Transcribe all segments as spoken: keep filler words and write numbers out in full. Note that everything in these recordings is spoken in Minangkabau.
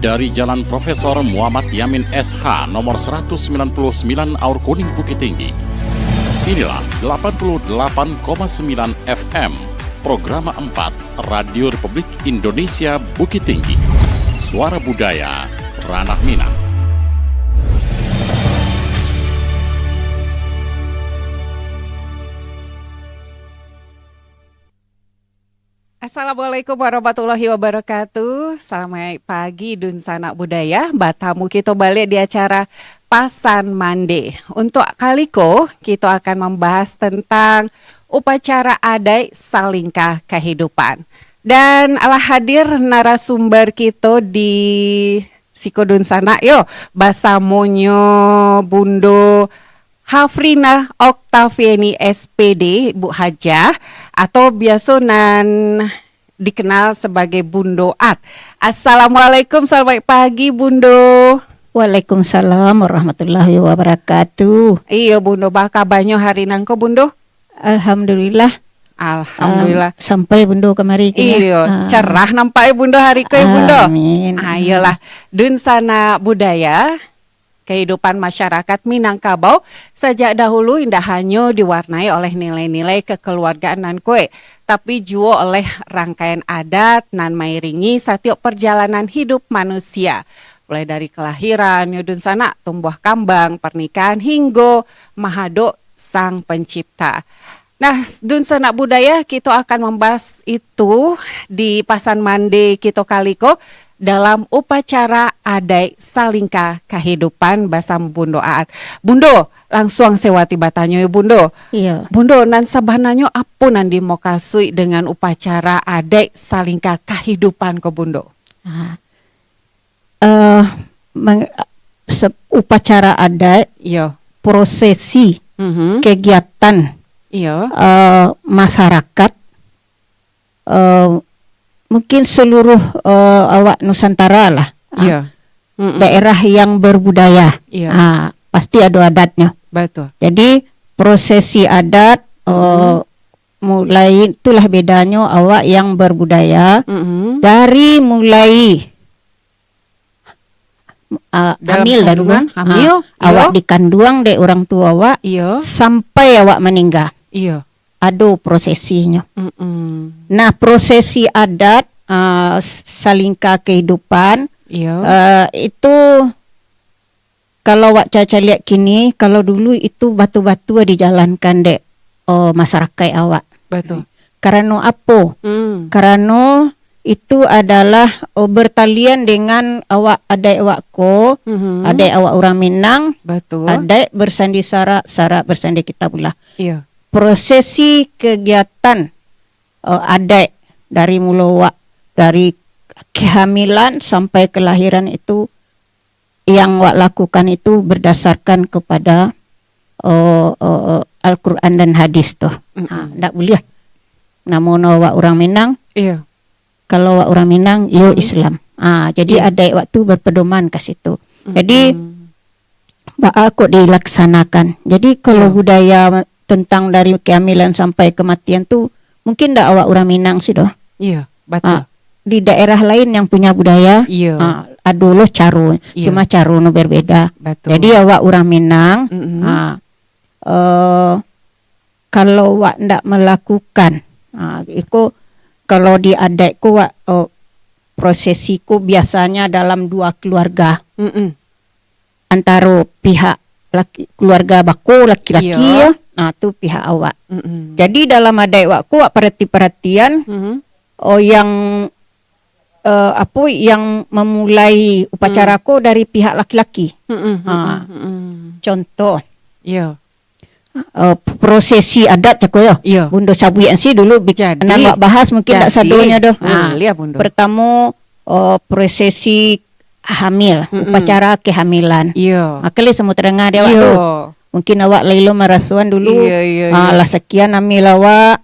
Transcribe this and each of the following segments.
Dari Jalan Profesor Muhammad Yamin S H, nomor seratus sembilan puluh sembilan Aur Kuning, Bukittinggi. Inilah delapan puluh delapan koma sembilan F M, Programa empat, Radio Republik Indonesia Bukittinggi. Suara Budaya, Ranah Minang. Assalamualaikum warahmatullahi wabarakatuh. Salamaik pagi, dunsanak budaya. Batamu kito baliak di acara Pasan Mande. Untuak kali ko, kito akan mambahas tantang upacara adaik salingkah kahidupan. Dan alah hadir narasumber kito di siko dunsanak yo, basamonyo Bundo Hafrina Oktaviani S P D, Bu Hajah, atau biaso nan dikenal sabagai Bundo At. Assalamualaikum, salamaik pagi, Bundo. Waalaikumsalam warahmatullahi wabarakatuh. Iyo, Bundo, baa kabanyo hari nangko, Bundo? Alhamdulillah. Alhamdulillah. Am, sampai Bundo kamari kini. Iyo, ah, cerah nampak e Bundo hari ko, e Bundo. Amin. Ah, iyolah. Dunsanak budaya, kahidupan masyarakat Minangkabau sajak dahulu indak hanyo diwarnai oleh nilai-nilai kekeluargaan nan kuaik, tapi juo oleh rangkaian adat nan mairingi satiok perjalanan hidup manusia. Mulai dari kelahiran, yo dunsanak, tumbuah kambang, pernikahan, hinggo mahadok Sang Pencipta. Nah, dunsanak budaya, kito akan mambahas itu di Pasan Mande kito kali ko dalam upacara adaik salingkah kahidupan basamo Bundo Aat. Bundo, langsuang se wati batanyo yo, Bundo. Iyo. Bundo, nan sabananyo apo nan dimukasuik dengan upacara adaik salingkah kahidupan ko, Bundo? Ah, eh, meng-, se-, upacara adat, Iyo. prosesi, Mhm. kegiatan, Iyo. eh, masyarakat, eh, mungkin seluruh, eh, awak Nusantara lah. Ah, Iyo. Mm-mm. daerah yang berbudaya. Iyo. Ah, pasti ado adatnyo. Betul. Jadi, prosesi adat, eh, Mhm. mulai itulah bedanyo awak yang berbudaya. Mm-mm. Dari mulai ah, Dalam hamil dan kandungan, dulu, hamil, ah, iyo. awak dikanduang dek urang tuo awak, Iyo. sampai awak maningga. Iyo. Ado prosesinyo. Mm-mm. Nah, prosesi adat, ah, salingka kehidupan, Iyo. ah, itu kalau awak cacaliak kini, kalau dulu itu batua-batua dijalankan dek, oh, masyarakat awak. Betul. Karano apo? Hmm. Karano itu adalah, oh, bertalian dengan awak, adaik awak ko, Mhm. adaik awak urang Minang, Betul. adaik bersandi syarak, syarak bersandi kitabullah. Iya. Prosesi kegiatan, eh, adaik dari mulo awak, dari kehamilan sampai kelahiran itu yang awak lakukan itu berdasarkan kepada, eh, eh, eh, Al-Quran dan hadis tu. Mm-mm. Ha, ndak buliah. Namono awak urang Minang, Iya. kalau awak urang Minang, yo Hmm. Islam. Ha, jadi Iya. adaik awak tu berpedoman ka situ. Jadi, Mm-mm. baa kok dilaksanakan. Jadi, kalau Iya. budaya tentang dari kehamilan sampai kematian tu, mungkin ndak awak urang Minang sido. Iya, betul. Ha, di daerah lain yang punya budaya, Iya. ha, ado lo caro, Iya. cuma caro no berbeda. Betul. Jadi, awak urang Minang, Mm-mm. ha, eh, kalau wak ndak melakukan, ha, iko kalau di adaik ko wak, eh, prosesi ko biasanya dalam dua keluarga. Mm-mm. Antaro pihak laki, keluarga bako laki-laki Iya. yo, nah, tu pihak awak. Mm-mm. Jadi, dalam adaik wak ko, wak parati-paratian, Mhm. oh, yang, eh, apo, yang memulai upacara Hmm. ko dari pihak laki-laki. Mm-mm, Ha. mm-mm, mm-mm. Contoh, Iya. eh, prosesi adat cako yo. Iya. Bundo sabuikan si dulu, bik-, Jadi, nan wak bahas mungkin ndak jadi, sadonyo doh. Ha. Liah, Bundo. Pertamo, eh, prosesi hamil, Mm-mm. upacara kehamilan. Iya. Ha, kali samo tadanga dek awak Iya. tu. Mungkin awak lai lo marasoan dulu. Iya, iya, Ah, iya. lah sakian hamil awak,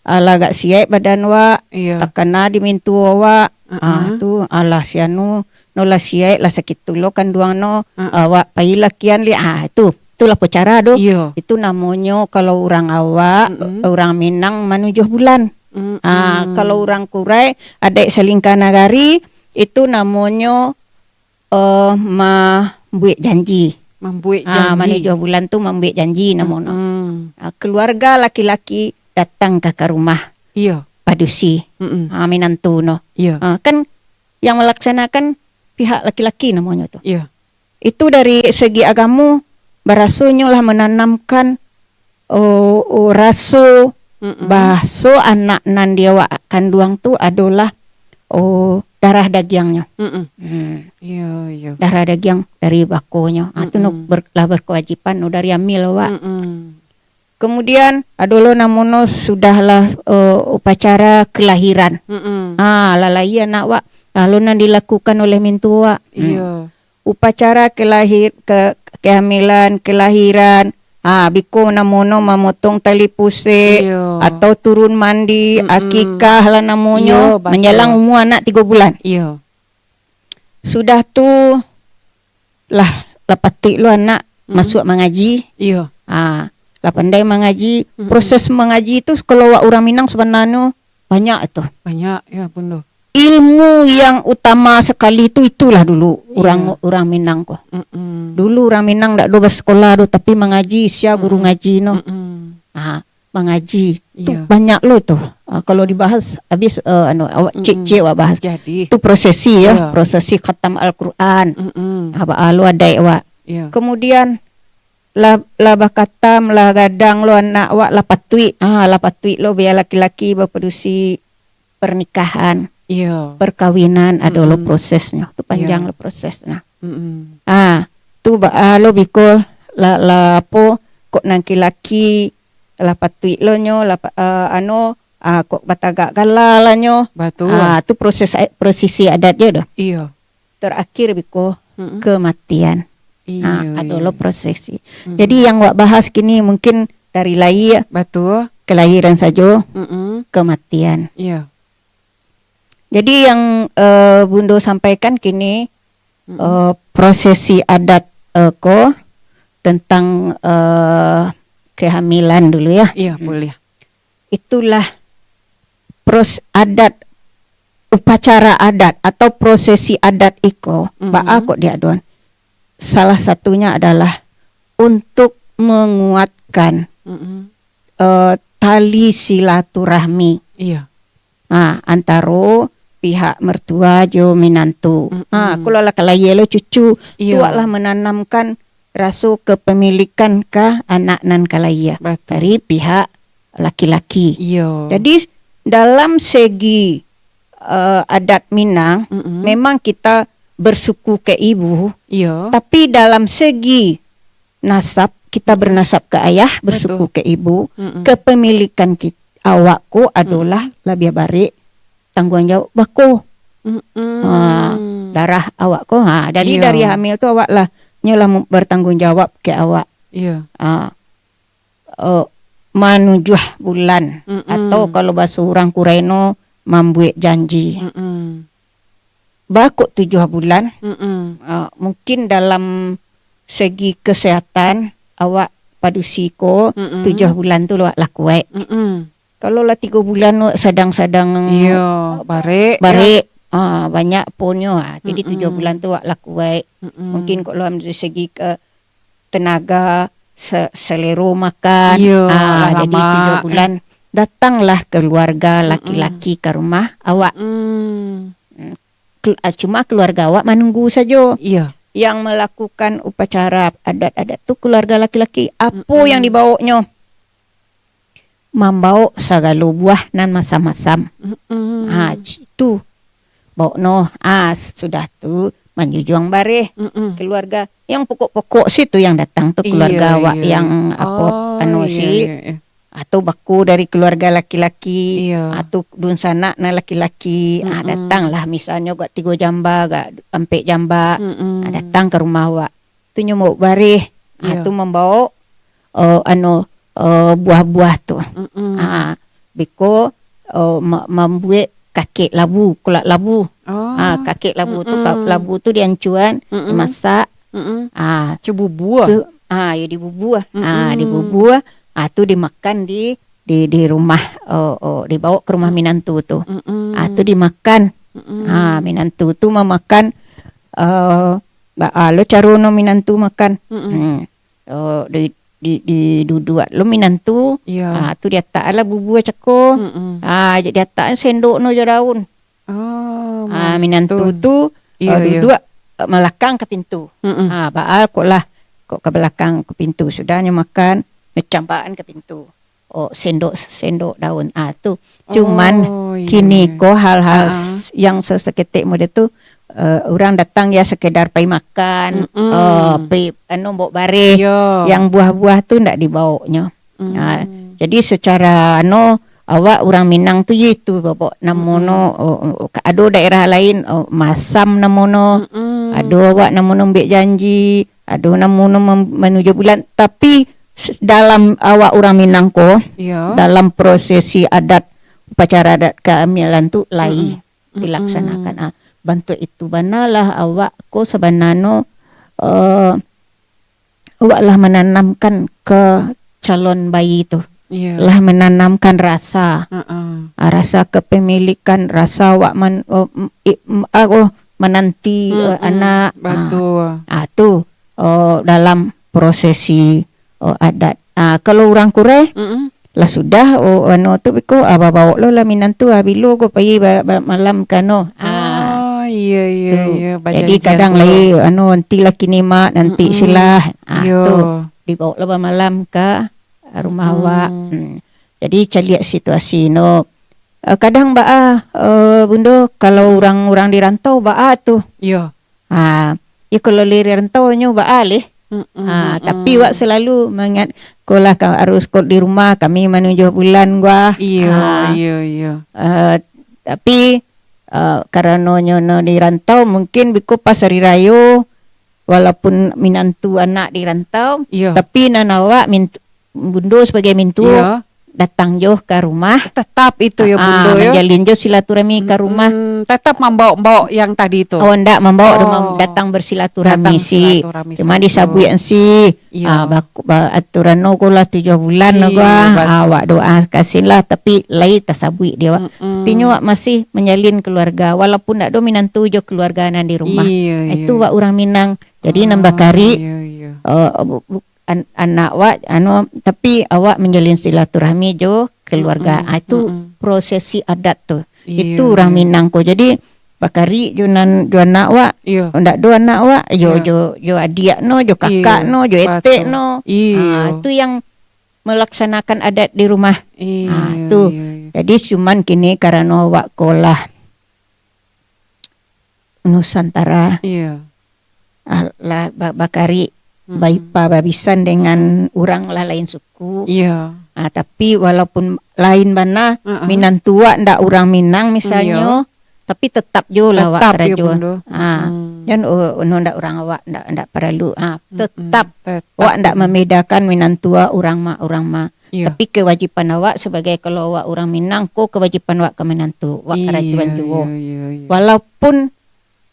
ah, lah agak siaik badan awak, Iya. takana di mintuo awak. Ah, Uh-uh. tu, alah sianu, no lah siaik, lah sakitu lo kanduang no, Uh-uh. awak pai lakian li. Ah, tu, itulah upacara tu. Iya. Itu namonyo kalau urang awak, Mm-mm. urang Minang manujuah bulan. Mm-mm. Ah, kalau urang Kurai, adaik salingka nagari, itu namonyo uh, mambuek janji. Mambuek Ah, janji. Manujuah bulan tu mambuek janji namono. Mm-mm. Ah, keluarga laki-laki datang ka, ka rumah Iyo. Padusi. Mm-mm. Ah, minantu no. Iyo. Ah, kan yang melaksanakan pihak laki-laki namonyo tu. Iyo. Itu dari segi agamo, barasonyo lah menanamkan, oh, oh, raso Mm-mm. bahaso anak nan di awak kanduang tu adolah, oh, darah dagiangnyo. Mm-mm. Hmm. Iyo, iyo. Darah dagiang dari bakonyo. Ah, tu no Mm-mm. ber-, lah berkewajiban no dari amil awak. Mm-mm. Kemudian, ado lo namono sudahlah, eh, upacara kelahiran. Mm-mm. Ah, lah lahia anak wak, lalu nan dilakukan oleh mintuo wak. Hmm. Iyo. Upacara kelahir-, ke-, kehamilan, kelahiran, ah, biko namono mamotong tali pusek, Iyo. atau turun mandi, Mm-mm. akikah lah namonyo, Iyo, batua. manjelang umua anak tigo bulan. Iyo. Sudah tu, lah, lah patuik lo anak Mm-mm. masuak mangaji. Iyo. Ah, lah pandai mangaji. Mm-mm. Proses mangaji tu, kalau awak urang Minang sabananyo banyak tu. Banyak, ya, bundo. Ilmu yang utama sakali tu, itulah dulu urang, Iyo. urang Minang ko. Mm-mm. Dulu urang Minang ndak ado basakolah tu, tapi mangaji, sia guru Mm-mm. ngaji no. Mm-mm. Ah, mangaji tu Iyo. banyak lo tu. Ah, kalau dibahas habis, eh, anu, awak Mm-mm. cek-cek awak bahas. Jadi. Tu prosesi, ya, Iyo. prosesi khatam Al-Quran. Mm-mm. Ah, baa lo adaik awak. Iyo. Kemudian lah, lah bakatam, lah gadang lo anak awak, lah patuik. Ah, lah patuik lo biar laki-laki bapadusi pernikahan, Iyo. perkawinan, ado lo Mm-mm. prosesnyo. Tu panjang Iyo. lo prosesnyo. Mm-mm. Ah, tu baa lo biko lah, lah apo, kok nan laki-laki lah patuik lo nyo, lah pa-, ah, anu, ah, kok batagak gala lah nyo. Batua. Ah, tu proses a-, prosesi adat jo tu. Iyo. Terakhir biko Mm-mm. kematian. Iyo, Ah, ado iyo. lo prosesi. Mm-mm. Jadi yang wak bahas kini mungkin dari lahia, Batua. kelahiran sajo, Mm-mm. kematian. Iyo. Jadi yang, eh, Bundo sampaikan kini, Mm-mm. eh, prosesi adat, eh, ko tentang, eh, kehamilan dulu, ya. Iyo, Mm. buliah. Itulah pros-, adat, upacara adat atau prosesi adat iko, Mm-mm. baa kok diadoan. Salah satunya adalah untuk menguatkan, Mm-mm. eh, tali silaturahmi. Iyo. Ha, antaro pihak mertua jo minantu. Mm-mm. Ha, kalau lah ka lahia lo cucu, Iyo. tu lah menanamkan raso kepemilikan ka anak nan ka lahia Batua. dari pihak laki-laki. Iyo. Jadi, dalam segi, eh, adat Minang, Mm-mm. memang kita bersuku ke ibu, Iyo. tapi dalam segi nasab, kita bernasab ke ayah, bersuku Batua. ke ibu, Mm-mm. kepemilikan kit-, awak ko Mm. adolah labiah barek tangguang jawab bako. Mm-mm. Ha, darah awak ko. Ha, jadi Iyo. dari hamil tu awak lah, nyo lah mu-, bertanggung jawab ke awak. Iyo. Ha, eh, manujuah bulan. Mm-mm. Atau kalau bahaso urang Kuraino, mambuek janji. Mm-mm. Baa kok tujuah bulan? Mm-mm. Ah, mungkin dalam segi kesehatan, awak padusi ko Mm-mm. tujuah bulan tu lah, lah kuaik. Mm-mm. Kalau lah tigo bulan tu sadang-sadang Iyo, barek, barek, ah, banyak ponyo, ah. Jadi tujuah Mm-mm. bulan tu awak lah kuaik. Mm-mm. Mungkin kalau dari segi ke tenaga, se-, selero makan. Iyo, ah, lah jadi lamak. Tigo bulan, datanglah keluarga Mm-mm. laki-laki ka rumah awak. Mm. Mm. Kel-, ah, cuma keluarga awak manunggu sajo. Iyo. Yang melakukan upacara adat-adat tu keluarga laki-laki. Apo Mm-mm. yang dibawoknyo? Mambawok sagalo buah nan masam-masam. Mm-mm. Ha, c-, tu. Bawokno, ah, sudah tu manjujuang bareh Mm-mm. keluarga. Yang pokok-pokok situ yang datang tu keluarga Iyo, awak iyo, yang iyo. apo, Oh, anu iyo, si, iyo, iyo. atau bako dari keluarga laki-laki, Iyo. atau dunsanak nan laki-laki, ah, Mm-mm. datanglah misalnyo gak tigo jamba, gak ampek jamba, Mm-mm. ah, datang ka rumah awak. Tu nyo mambawok bareh, ah, Iyo. tu mambawok, eh, anu, eh, buah-buah tu. Mm-mm. Ah, biko, eh, ma-, mambuek kakek labu, kulak labu. Oh. Ah, kakek labu tu, ka-, Mm-mm. labu tu diancuan, Mm-mm. dimasak. Mm-mm. Ah, Cebubua. tu, ah, yo dibubua. Ah, Mm-mm. dibubua. Ah, tu dimakan di, di, di rumah, oh, oh, dibawok ka rumah minantu tu. Mm-mm. Ah, tu dimakan. Mm-mm. Ah, minantu tu mamakan, eh, baa lo caro no minantu makan. Mm-mm. Hmm. Oh, di, di, diduduak lo minantu. Iya. Ah, tu diatak lah bubua cako. Mm-mm. Ah, jadi atak sendok no jo daun. Oh, ah, minantu tu, iya, ah, iya, duduak, eh, malakang ka pintu. Mm-mm. Ah, baa kok lah, kok ka balakang ka pintu. Sudah nyo makan, nyo cambaan ka pintu. Oh, sendok, sendok daun. Ah, tu. Cuman, oh, iya, kini ko hal-hal, ah, s-, yang sesaketek muda tu, eh, urang datang ya sekedar pai makan, mm-mm, eh, pai, anu, baok bareh. Iya. Yang buah-buah tu ndak dibaoknyo. Hmm. Ha, jadi secara anu, awak urang Minang tu yo itu, Bapak, namono, mm-mm, oh, oh, ka-, ado daerah lain, oh, masam namono, mm-mm, ado awak namono ambek janji, ado namono mem-, manuju bulan, tapi s-, dalam awak urang Minang ko, iya, dalam prosesi adat, upacara adat kehamilan tu lain, mm-mm, dilaksanakan. Mm-mm. Ah, bantuak itu banalah awak ko sabanano, eh, awak lah mananamkan ke calon bayi tu. Iya. Lah mananamkan rasa. Heeh. Ah, rasa kepemilikan, rasa awak man-, oh, m-, i-, m-, ah, oh, mananti, eh, mm-mm, anak. Batua. Ah, ah, tu, oh, dalam prosesi, oh, adat. Ah, kalau urang Kurai, mm-mm, lah sudah, oh, anu tu biko, ah, babaok lo lah minantu, ah, bilo ko pai ba-, ba-, malam ka anu. Ah. Oh, iya, iya, tu. Iya, jadi bajanjian kadang tu. Lai, anu, nanti lah kini mak, nanti, mm-mm, silah. Ah, iya, tu. Dibaok lo bamalam ka rumah, hmm, awak. Hmm. Jadi, caliak situasi no. Ah, kadang baa, eh, Bundo, kalau urang-urang di rantau baa tu. Iya. Ha, iyo kalau di rantau nyo baa leh. Mm-mm, ha, mm-mm. Tapi wak selalu mangingat, ko lah ka-, harus ko di rumah, kami manujuah bulan gua. Iyo, ha, iyo, iyo. Eh, tapi, eh, karano nyo no di rantau, mungkin biko pas hari rayo, walaupun minantu anak di rantau, iyo, tapi nan awak mintu-, Bundo sabagai mintuo, iyo, datang jo ka rumah. Tatap itu yo, ah, Bundo, yo. Manjalin jo silaturahmi ka rumah. Mm-mm. Tatap mambaok-baok yang tadi tu. Oh, ndak mambaok, oh, datang bersilaturahmi. Datang si. Silaturahmi. Cuma sajo. Disabuik si, iyo, ah, baku-, ba-, aturan no ko lah tujuah bulan no ko, iyo, ah, batua. Awak doa kasin lah, tapi lai tasabuik di awak. Mm-mm. Artinyo awak masih manjalin keluarga, walaupun ndak do minantu jo keluarga nan di rumah. Iyo, iyo. Itu awak urang Minang. Jadi, ah, nan bakari, iyo, iyo, eh, bu-, bu-, an-, anak awak, anu, tapi awak manjalin silaturahmi jo keluarga. Mm-mm, ah, itu, mm-mm, prosesi adat tu. Iyo, itu urang, iyo, Minang ko. Jadi, bakari jo nan, jo anak awak, iyo, ndak do anak awak, yo, iyo, jo, jo adiak no, jo kakak, iyo, no, jo etek, batua, no. Iyo. Ah, itu yang melaksanakan adat di rumah. Iyo, ah, tu. Iyo, iyo. Jadi, cuman kini karano awak ko lah Nusantara. Iyo. Ah, lah ba-, bakari, mm-mm, baipa babisan dengan urang lah lain suku. Iyo. Ah, tapi walaupun lain bana, mm-mm, minantu awak ndak urang Minang misalnyo, iyo, tapi tetap jo lah awak karajo. Tetap yo, Bundo. Ah, mm-mm, jan, oh, no ndak urang awak, ndak, ndak paralu. Ah, mm-mm, tetap. Tetap. Awak ndak mambedakan minantu awak urang ma, urang ma. Iyo. Tapi kewajiban awak sabagai, kalau awak urang Minang ko, kewajiban awak ka minantu, awak karajuan juo. Iyo, iyo, iyo. Walaupun,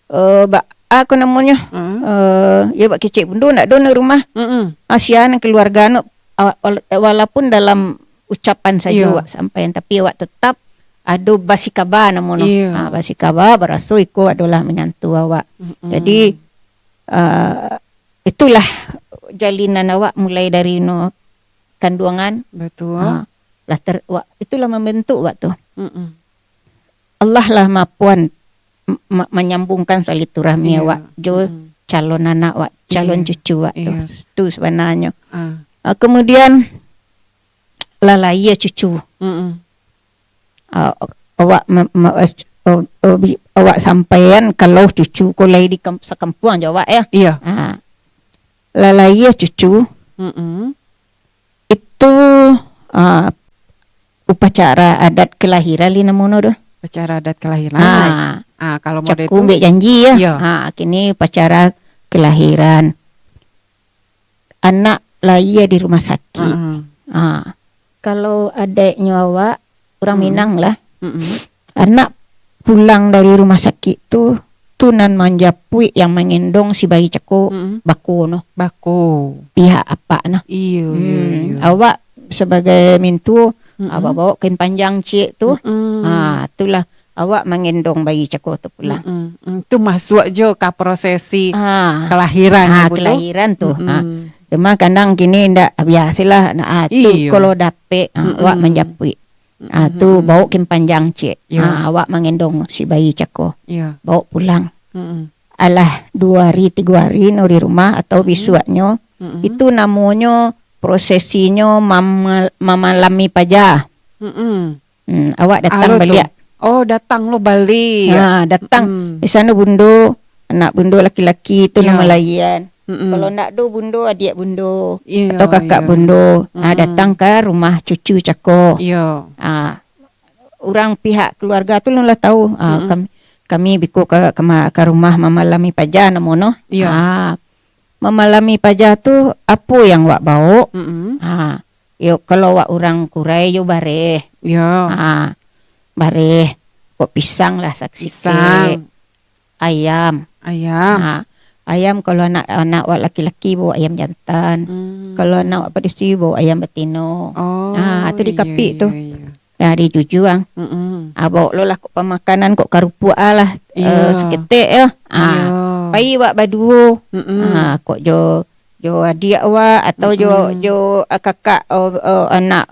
eh, ba-, ako namonyo, mm-mm, eh, yo bak kecek Bundo, ndak do no rumah. Mm-mm. Asian keluarga no, a-, wala-, walaupun dalam ucapan sajo, iyo, awak sampaian, tapi awak tetap ado basikaba namono. Iyo. Ha, basikaba, baraso iko adolah minantu awak. Mm-mm. Jadi, eh, itulah jalinan awak mulai dari no kanduangan. Batua. Ha, lah ter-, wa-, itulah mambantuk awak tu. Mm-mm. Allah lah maapoan m-, ma-, manyambungkan silaturahmi, iyo, awak jo, mm-mm, calon anak awak, calon, iyo, cucu awak tu. Iyo. Tu sabananyo. Ah. Ah, kemudian, lah lahia cucu. Mm-mm. Ah, awak ma-, ma-, eh, oh, oh, bi-, awak sampaian kalau cucu ko lai di kam-, sakampuang jo awak, yo. Iyo. Ah. Lah lahia cucu. Mm-mm. Itu, ah, upacara adat kelahiran lai namono tu. Upacara adat kelahiran. Ah. Ah, kalau model cako tu ambek janji, yo. Iyo. Ah, kini upacara kelahiran. Anak lahia di rumah sakik. Mm-mm. Ah. Kalau adaiknyo awak, urang, mm-mm, Minang lah. Mm-mm. Anak pulang dari rumah sakik tu, tu nan manjapuik, yang mangendong si bayi cako, mm-mm, bako no. Bako. Pihak apak no. Iyo, iyo, hmm, iyo. Awak sabagai mintuo, mm-mm, awak baok kain panjang ciek tu. Mm-mm. Ha, itulah awak mangendong bayi cako tu pulang. Mm-mm. Mm, tu masuak jo ka prosesi Ah. kelahiran Ah, ya, Bu, tu? kelahiran tu. Ah. Mm-mm. Cuma kadang kini ndak biasalah. Nah, ah, tu Iyo. kalau dapek, ah, Mm-mm. awak manjapuik. Ah, tu Mm-mm. baok kin panjang ciek. Iyo. Ah, awak mangendong si bayi cako. Iyo. Baok pulang. Mm-mm. Alah dua hari, tigo hari no di rumah atau Mm-mm. bisuaknyo, Mm-mm. itu namonyo prosesinyo mamal-, mamalami paja. Mm-mm. Hmm, awak datang Alo tu. baliak. Oh, datang lo baliak. Ha, datang. Mm. Di sana bundo, anak bundo laki-laki tu Iyo. namo lahian. Mm-mm. Kalau ndak do bundo, adiak bundo Iyo, atau kakak iyo. bundo, ha, Mm-mm. datang ka rumah cucu cako. Iyo. Ha, urang pihak keluarga tu lah tahu. Ha, Mm-mm. kami, kami biko ka, ka ma-, ka rumah mamalami paja namono. Iyo. Ha, mamalami paja tu apo yang wak baok? Mm-mm. Ha, yo kalau wak urang Kurai yo bareh. Iyo. Ha, bareh. Kok pisang lah saksikek. Pisang. Ayam. Ayam. Ha, ayam kalau anak, anak wak laki-laki baok ayam jantan. Hmm. Kalau anak wak padusi baok ayam batino. Oh, Ha, tu di iyo, kapik tu. iyo, iyo. Nah, di jujuang. Mm-mm. Ah, baok lo lah kok pamakanan, kok karupuak ah lah, Iyo. eh, saketek yo. Ah, Iyo. pai wak baduo. Mm-mm. Ah, kok jo, jo adiak wak atau jo, Mm-mm. jo, ah, kakak, oh, oh, anak,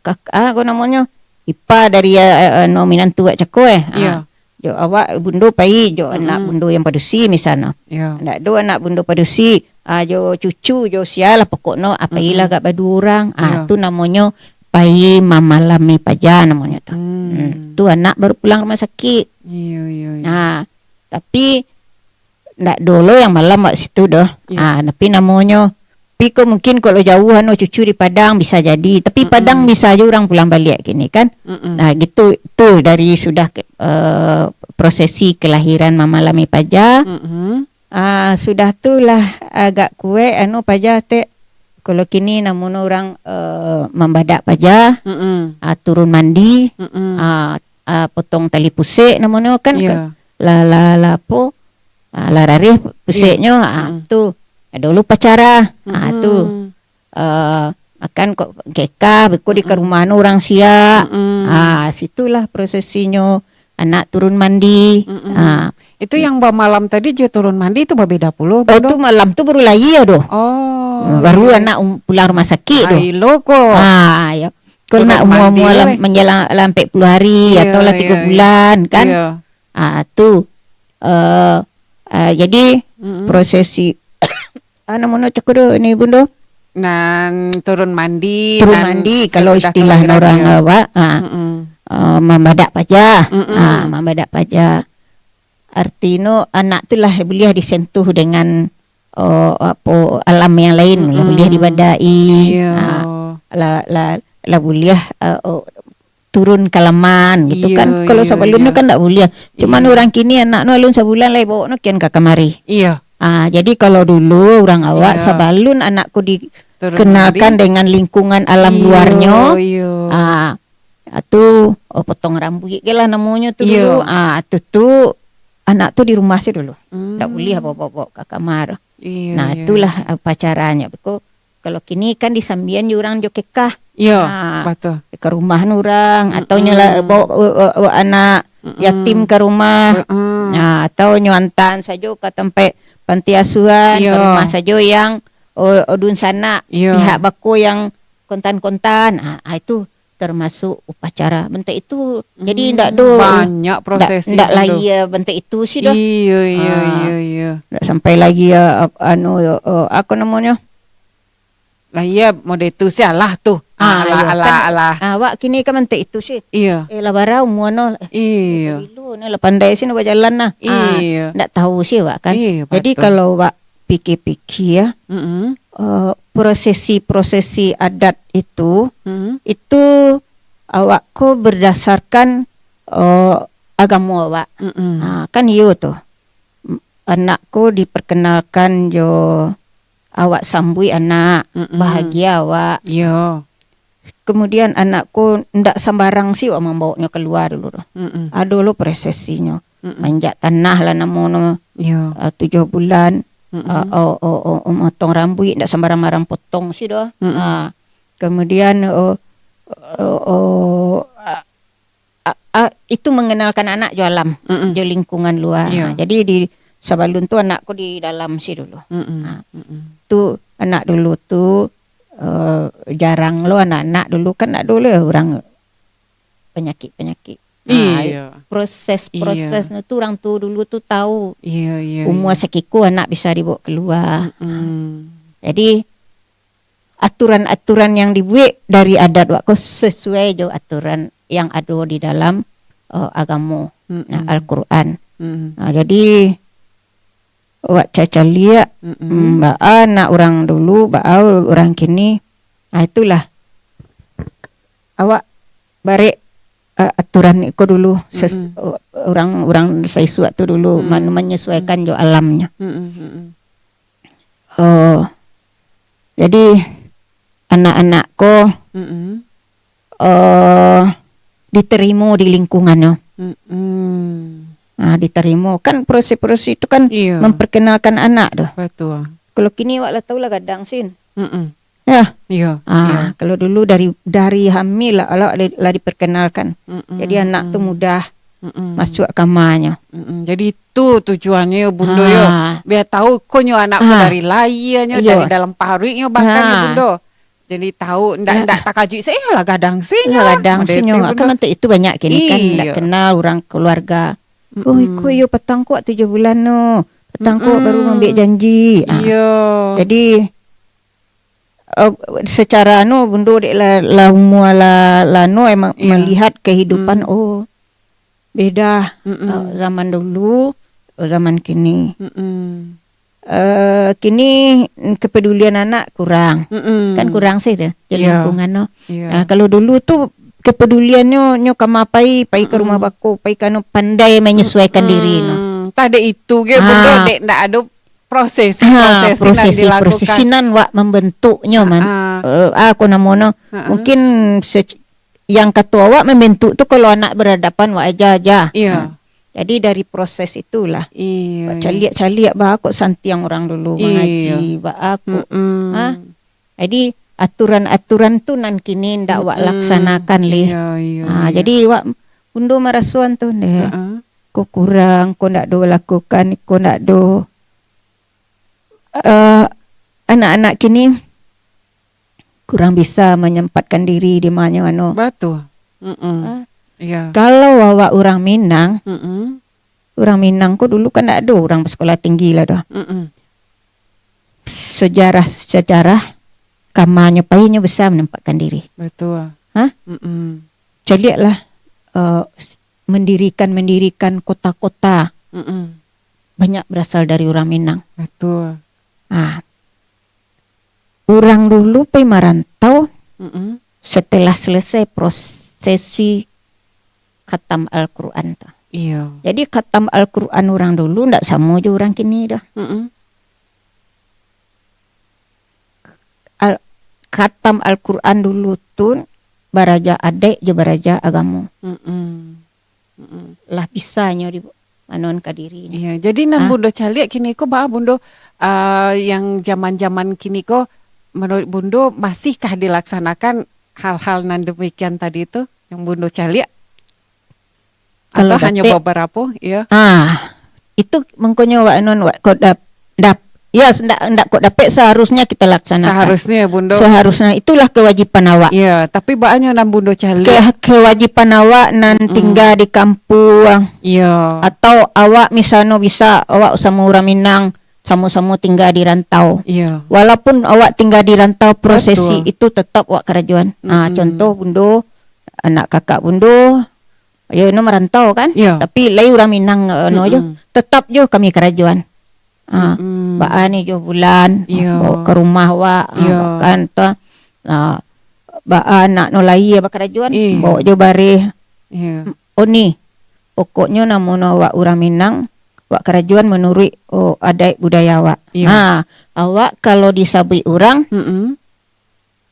kak-, ah, ko namonyo? Ipa dari, ah, ah, no minantu wak cako, eh. Ah, Iyo. jo awak bundo pai, jo anak Mm-mm. bundo yang padusi misalnyo. Iyo. Ndak ado anak bundo padusi, ah, jo cucu, jo sia lah pokoknyo, ah, pailah Mm-mm. agak baduo urang. Ah, Iyo. tu namonyo pai mamalami paja namonyo tu. Hmm. Hmm. Tu anak baru pulang rumah sakik. Iyo, iyo, iyo. Nah, tapi ndak dolo yang malam wak situ doh. Iyo. Ah, tapi namonyo, tapi ko mungkin kalau jauah anu cucu di Padang bisa jadi. Tapi Mm-mm. Padang bisa aja urang pulang baliak kini kan. Mm-mm. Nah, gitu tu dari sudah ke, eh, prosesi kelahiran mamalami paja. Mm-mm. Ah, sudah tu lah agak kuek anu paja tek. Kalau kini namonyo urang, eh, mambadak paja, Mm-mm. ah, turun mandi, Mm-mm. ah, ah, potong tali pusek namonyo kan, Iyo. ke, lah, lah, lah apo? Ah, lah rareh puseknyo, Iyo. ah, Mm-mm. tu. Ado lo upacara. Ah, tu. Mm-mm. Eh, makan kok kekah, beko di Mm-mm. karumah no urang siak. Mm-mm. Ah, situlah prosesinyo anak turun mandi. Mm-mm. Ah. Itu yang bamalam tadi jo turun mandi tu babeda pulo, Oh, Bun, tu doh? malam tu baru lahia doh. Oh, Baru iyo. anak um-, pulang rumah sakik doh. Ai, lo ko. Ah, iyo. Kalau Turun nak umua-umua mandi lah, lah, eh. manjalang lah ampek puluah hari Iyo, atau lah tigo iyo, iyo. bulan, kan? Iyo. Ah, tu. Eh, ah, jadi Mm-mm. prosesi Ah, namonyo cako do ni, Bundo? Nan turun mandi, Turun nan mandi, kalau sasudah istilah kelahiran, orang iyo. awak, ah, Mm-mm. ah, mambadak paja. Mm-mm. Ah, mambadak paja. Artinyo anak tu lah buliah disentuh dengan, oh, apo, alam yang lain, lah Mm-mm. buliah dibadai. Iyo. Ah, lah, lah, lah buliah, ah, oh, turun ka laman gitu Iyo, kan. Kalau iyo, sabalun tu iyo. kan ndak buliah. Cuman Iyo. urang kini anak nu alun sabulan lai baok no kian ka kamari. Iyo. Ah, jadi kalau dulu urang awak Iyo. sabalun anak ko Turun dikenalkan mandi. dengan lingkungan alam Iyo, luarnyo, iyo. ah, tu, oh, potong rambuik ke lah namonyo tu Iyo. dulu. Ah, tu, tu anak tu di rumah se dulu. Hmm. Ndak buliah baok-baok ka kamar. Iyo, Nah, iyo. itulah, ah, upacaranyo. Beko Kalau kini kan disambian jo urang jo kekah. Iyo, Ha, batua. ka rumah nu urang, atau nyo lah Mm-mm. baok, uh, uh, uh, anak Mm-mm. yatim ka rumah. Mm-mm. Ha, atau nyo antaan sajo ka tampek panti asuhan, Iyo. ka rumah sajo yang, uh, uh, dunsanak, Iyo. pihak bako yang kontan-kontan. Ha, ha, itu termasuk upacara. Bentuk itu, jadi Mm, ndak do, banyak ndak, prosesi ndak tu. lahia bentuk itu sih doh. Iyo, iyo, Ha. iyo, iyo. Ndak sampai lahia, ap-, anu, uh, apa namonyo? Lahia model itu sih alah tu. Ah, Ah, alah, iyo, alah, kan, alah. ah, awak kini kan mantek itu sih. Iyo. Eh, lah bara umua no. Eh, Iyo. bilo no lah pandai sih no bajalan nah. Ah, Iyo. ndak tahu sih awak kan. Iyo, Jadi batua. kalau awak pikir-pikir, Mm-mm. eh, prosesi-prosesi adat itu, Mm-mm. itu awak ko berdasarkan, eh, agamo awak. Mm-mm. Ah, kan iyo tu. M-, anak ko diperkenalkan jo awak sambuik anak, Mm-mm. bahagia awak. Iyo. Kemudian anak ko ndak sambarang sih awak mambaoknyo kalua dulu tu. Mm-mm. Ado lo prosesinyo. Mm-mm. Manjak tanah lah namonyo, Iyo. ah, tujuh bulan, Mm-mm. ah, oh, oh, oh, oh, motong rambuik ndak sambarang-barang potong sih doh. Mm-mm. Ah, kemudian, oh, oh, oh, ah, ah, ah, itu mengenalkan anak jo alam, Mm-mm. jo lingkungan luar. Iya. Ha, jadi di sabalun tu anak ko di dalam si dulu. Mm-mm. Ha. Mm-mm. Tu anak dulu tu, eh, jarang lo anak-anak dulu kan ado lo urang panyakik-panyakik. Ha, Iya. proses-proses Iya. tu urang tu dulu tu tahu Iya, iya. umua iya. sakiko anak bisa dibawa keluar. Mm-mm. Jadi aturan-aturan yang dibuek dari adat wak ko sesuai jo aturan yang ado di dalam, eh, agamo, Mm-mm. nah, Al-Quran. Mm-mm. Nah, jadi wak cacaliak, Mm-mm. mm, baa anak urang dulu, baa urang kini. Nah, itulah. Awak barek, eh, aturan iko dulu, ses-, Mm-mm. urang-urang saisuak tu dulu Mm. man-, menyesuaikan jo alamnya. Mm-mm, mm-mm. Eh, jadi anak-anak ko, Mm-mm. eh, diterima di lingkungannya. Mm-mm. Ah, diterima. Kan proses-proses itu kan Iya. memperkenalkan anak tu. Betul. Kalau kini awak lah tahu lah gadang sin. Mm-mm. Ya. Iya, Ah, iya. kalau dulu dari, dari hamil lah, lah, lah diperkenalkan. Mm-mm, Jadi anak tu mm-mm. mudah Mm-mm. masuk kamanyo. Mm-mm. Jadi itu tujuannyo, Bundo, yo. Ah. Biar tahu ko nyo anak ko Ah. dari lahianyo, Iyo. dari dalam paruiknyo bahkan, yo, Ah. Bundo. Jadi tahu, ndak, Ah. ndak takajuik se, "Eh, lah gadang se nyo." Lah gadang Model se nyo. itu, Kan Bundo. mantu itu banyak kini kan, ndak Iyo. kenal urang keluarga. "Oh, Mm-mm. iko yo patang ko tujuah bulan no. Patang ko baru Mm-mm. mambuek janji." Ah. Iyo. Jadi, eh, secara anu, Bundo dek lah, lah umua lah, lah anu, emang Iyo. melihat kehidupan, Mm. oh, beda, Mm-mm. eh, zaman dulu, eh, zaman kini. Mm-mm. Eh, kini kepedulian anak kurang. Mm-mm. Kan kurang sih tu, di Iyo. lingkungan tu. Iyo. Nah, kalau dulu tu kepeduliannyo, nyo kama pai, pai ka rumah Mm-mm. bako, pai ka anu, pandai menyesuaikan diri no. Mm-mm. Tah dek itu ge, Bundo, Ah. dek ndak ado prosesi, Ah, prosesi nan prosesi, dilakukan. prosesi nan wak membentuknyo, man. Ah. Eh, ah, ko namono. Ah, ah. Mungkin se-, yang kato awak membentuk tu kalau anak berhadapan wak aja-aja. Iya. Ah. Jadi dari proses itulah. Iya, Wak iya. caliak-caliak bah kok santiang urang dulu Iya. mangaji, bah kok. Mm-mm. Ah. Jadi aturan-aturan tu nan kini ndak wak Mm-mm. laksanakan leh. Iya, iya, Ah, iya. jadi wak Bundo marasoan tu, ndeh. Heeh. Ko kurang, ko ndak do lakukan, ko ndak do. Eh, anak-anak kini kurang bisa menyempatkan diri di manyo anu. Batua. Mm-mm. Ah. Iya. Kalau awak urang Minang, Mm-mm. urang Minang ko dulu kan ndak ado urang basakolah tinggi lah doh. Mm-mm. Sejarah-sejarah kamanyo painyo bisa menyempatkan diri. Batua. Hah? Mm-mm. Caliaklah, eh, mendirikan-mendirikan kota-kota. Mm-mm. Banyak berasal dari urang Minang. Batua. Ah. Urang dulu pai marantau Mm-mm. setelah selesai prosesi khatam Al-Quran tu. Iya. Jadi khatam Al-Quran urang dulu ndak samo jo urang kini doh. Mm-mm. Al-, khatam Al-Quran dulu tu baraja adaik jo baraja agamo. Mm-mm. Mm-mm. Lah bisanyo di anuan ka diri. Iya, jadi nan Ah. Bundo caliak kini ko, baa Bundo, ah, yang zaman-zaman kini ko, menurut Bundo masihkah dilaksanakan hal-hal nan demikian tadi tu yang Bundo caliak? Kalau Atau hanyo dapek beberapa? Iya. Ah, itu mangkonyo wak anuan wak ko dap-, dap-, ya, ndak, ndak kok dapek, seharusnya kita laksanakan. Seharusnya, Bundo. Seharusnya, itulah kewajiban awak. Iya, tapi baanyo nan Bundo caliak. Ke-, kewajiban awak nan Mm-mm. tingga di kampuang. Iya. Atau awak misalno bisa, awak samo urang Minang, samo-samo tingga di rantau. Iya. Walaupun awak tingga di rantau, prosesi Betul. itu tetap awak karajoan. Ah, Mm-mm. contoh Bundo, anak kakak Bundo, yo, no marantau kan? Iya. Tapi lai urang Minang, eh, no jo. Mm-mm. Tetap jo kami karajoan. Ah, Mm-mm. baa ni jo bulan, Iya. bawa ka rumah awak, ah, Iya. kan, tu. Ah, baa anak no lahia bakarajoan, Iya. bawa jo bareh. Iya. Oh ni, pokoknyo namono awak urang Minang, awak karajoan manuruik, oh, adaik budaya awak. Iya. Ha, awak kalau disabuik urang, Mm-mm.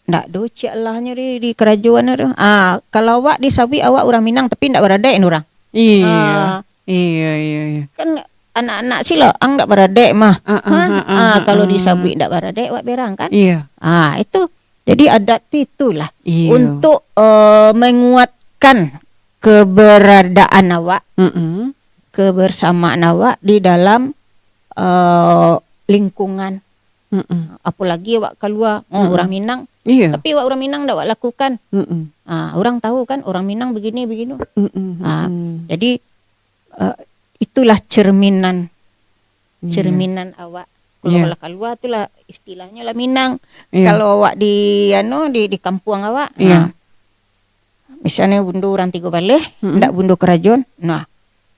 ndak do ciek lahnyo di, di karajoan tu. Ah, kalau awak disabuik awak urang Minang, tapi ndak baradaik urang. Iya. Ah. Iya, iya, iya. Kan anak-anak silo ang ndak baradaik mah. Ah, ah, Ha? ah, ah, Ah, ah, kalau ah. disabuik ndak baradaik, awak berang kan? Iya. Ah, itu. Jadi adat tu itulah. Iya. Untuk, eh, menguatkan keberadaan awak, Mm-mm. kebersamaan awak di dalam, eh, lingkungan. Mm-mm. Apolagi awak kalua, oh, Mm-mm. urang Minang. Iya. Tapi awak urang Minang ndak awak lakukan. Mm-mm. Ah, urang tahu kan, urang Minang begini, begini. Mm-mm, Ah, mm-mm. jadi, eh, itulah cerminan, Iya. cerminan awak. Kalau Iya. lah kalua tu lah istilahnyo lah Minang. Iya. Kalau awak di, anu, di, di kampuang awak, Iya. nah, misalnyo bundo urang Tigo Baleh, Mm-mm. ndak bundo karajoan, nah,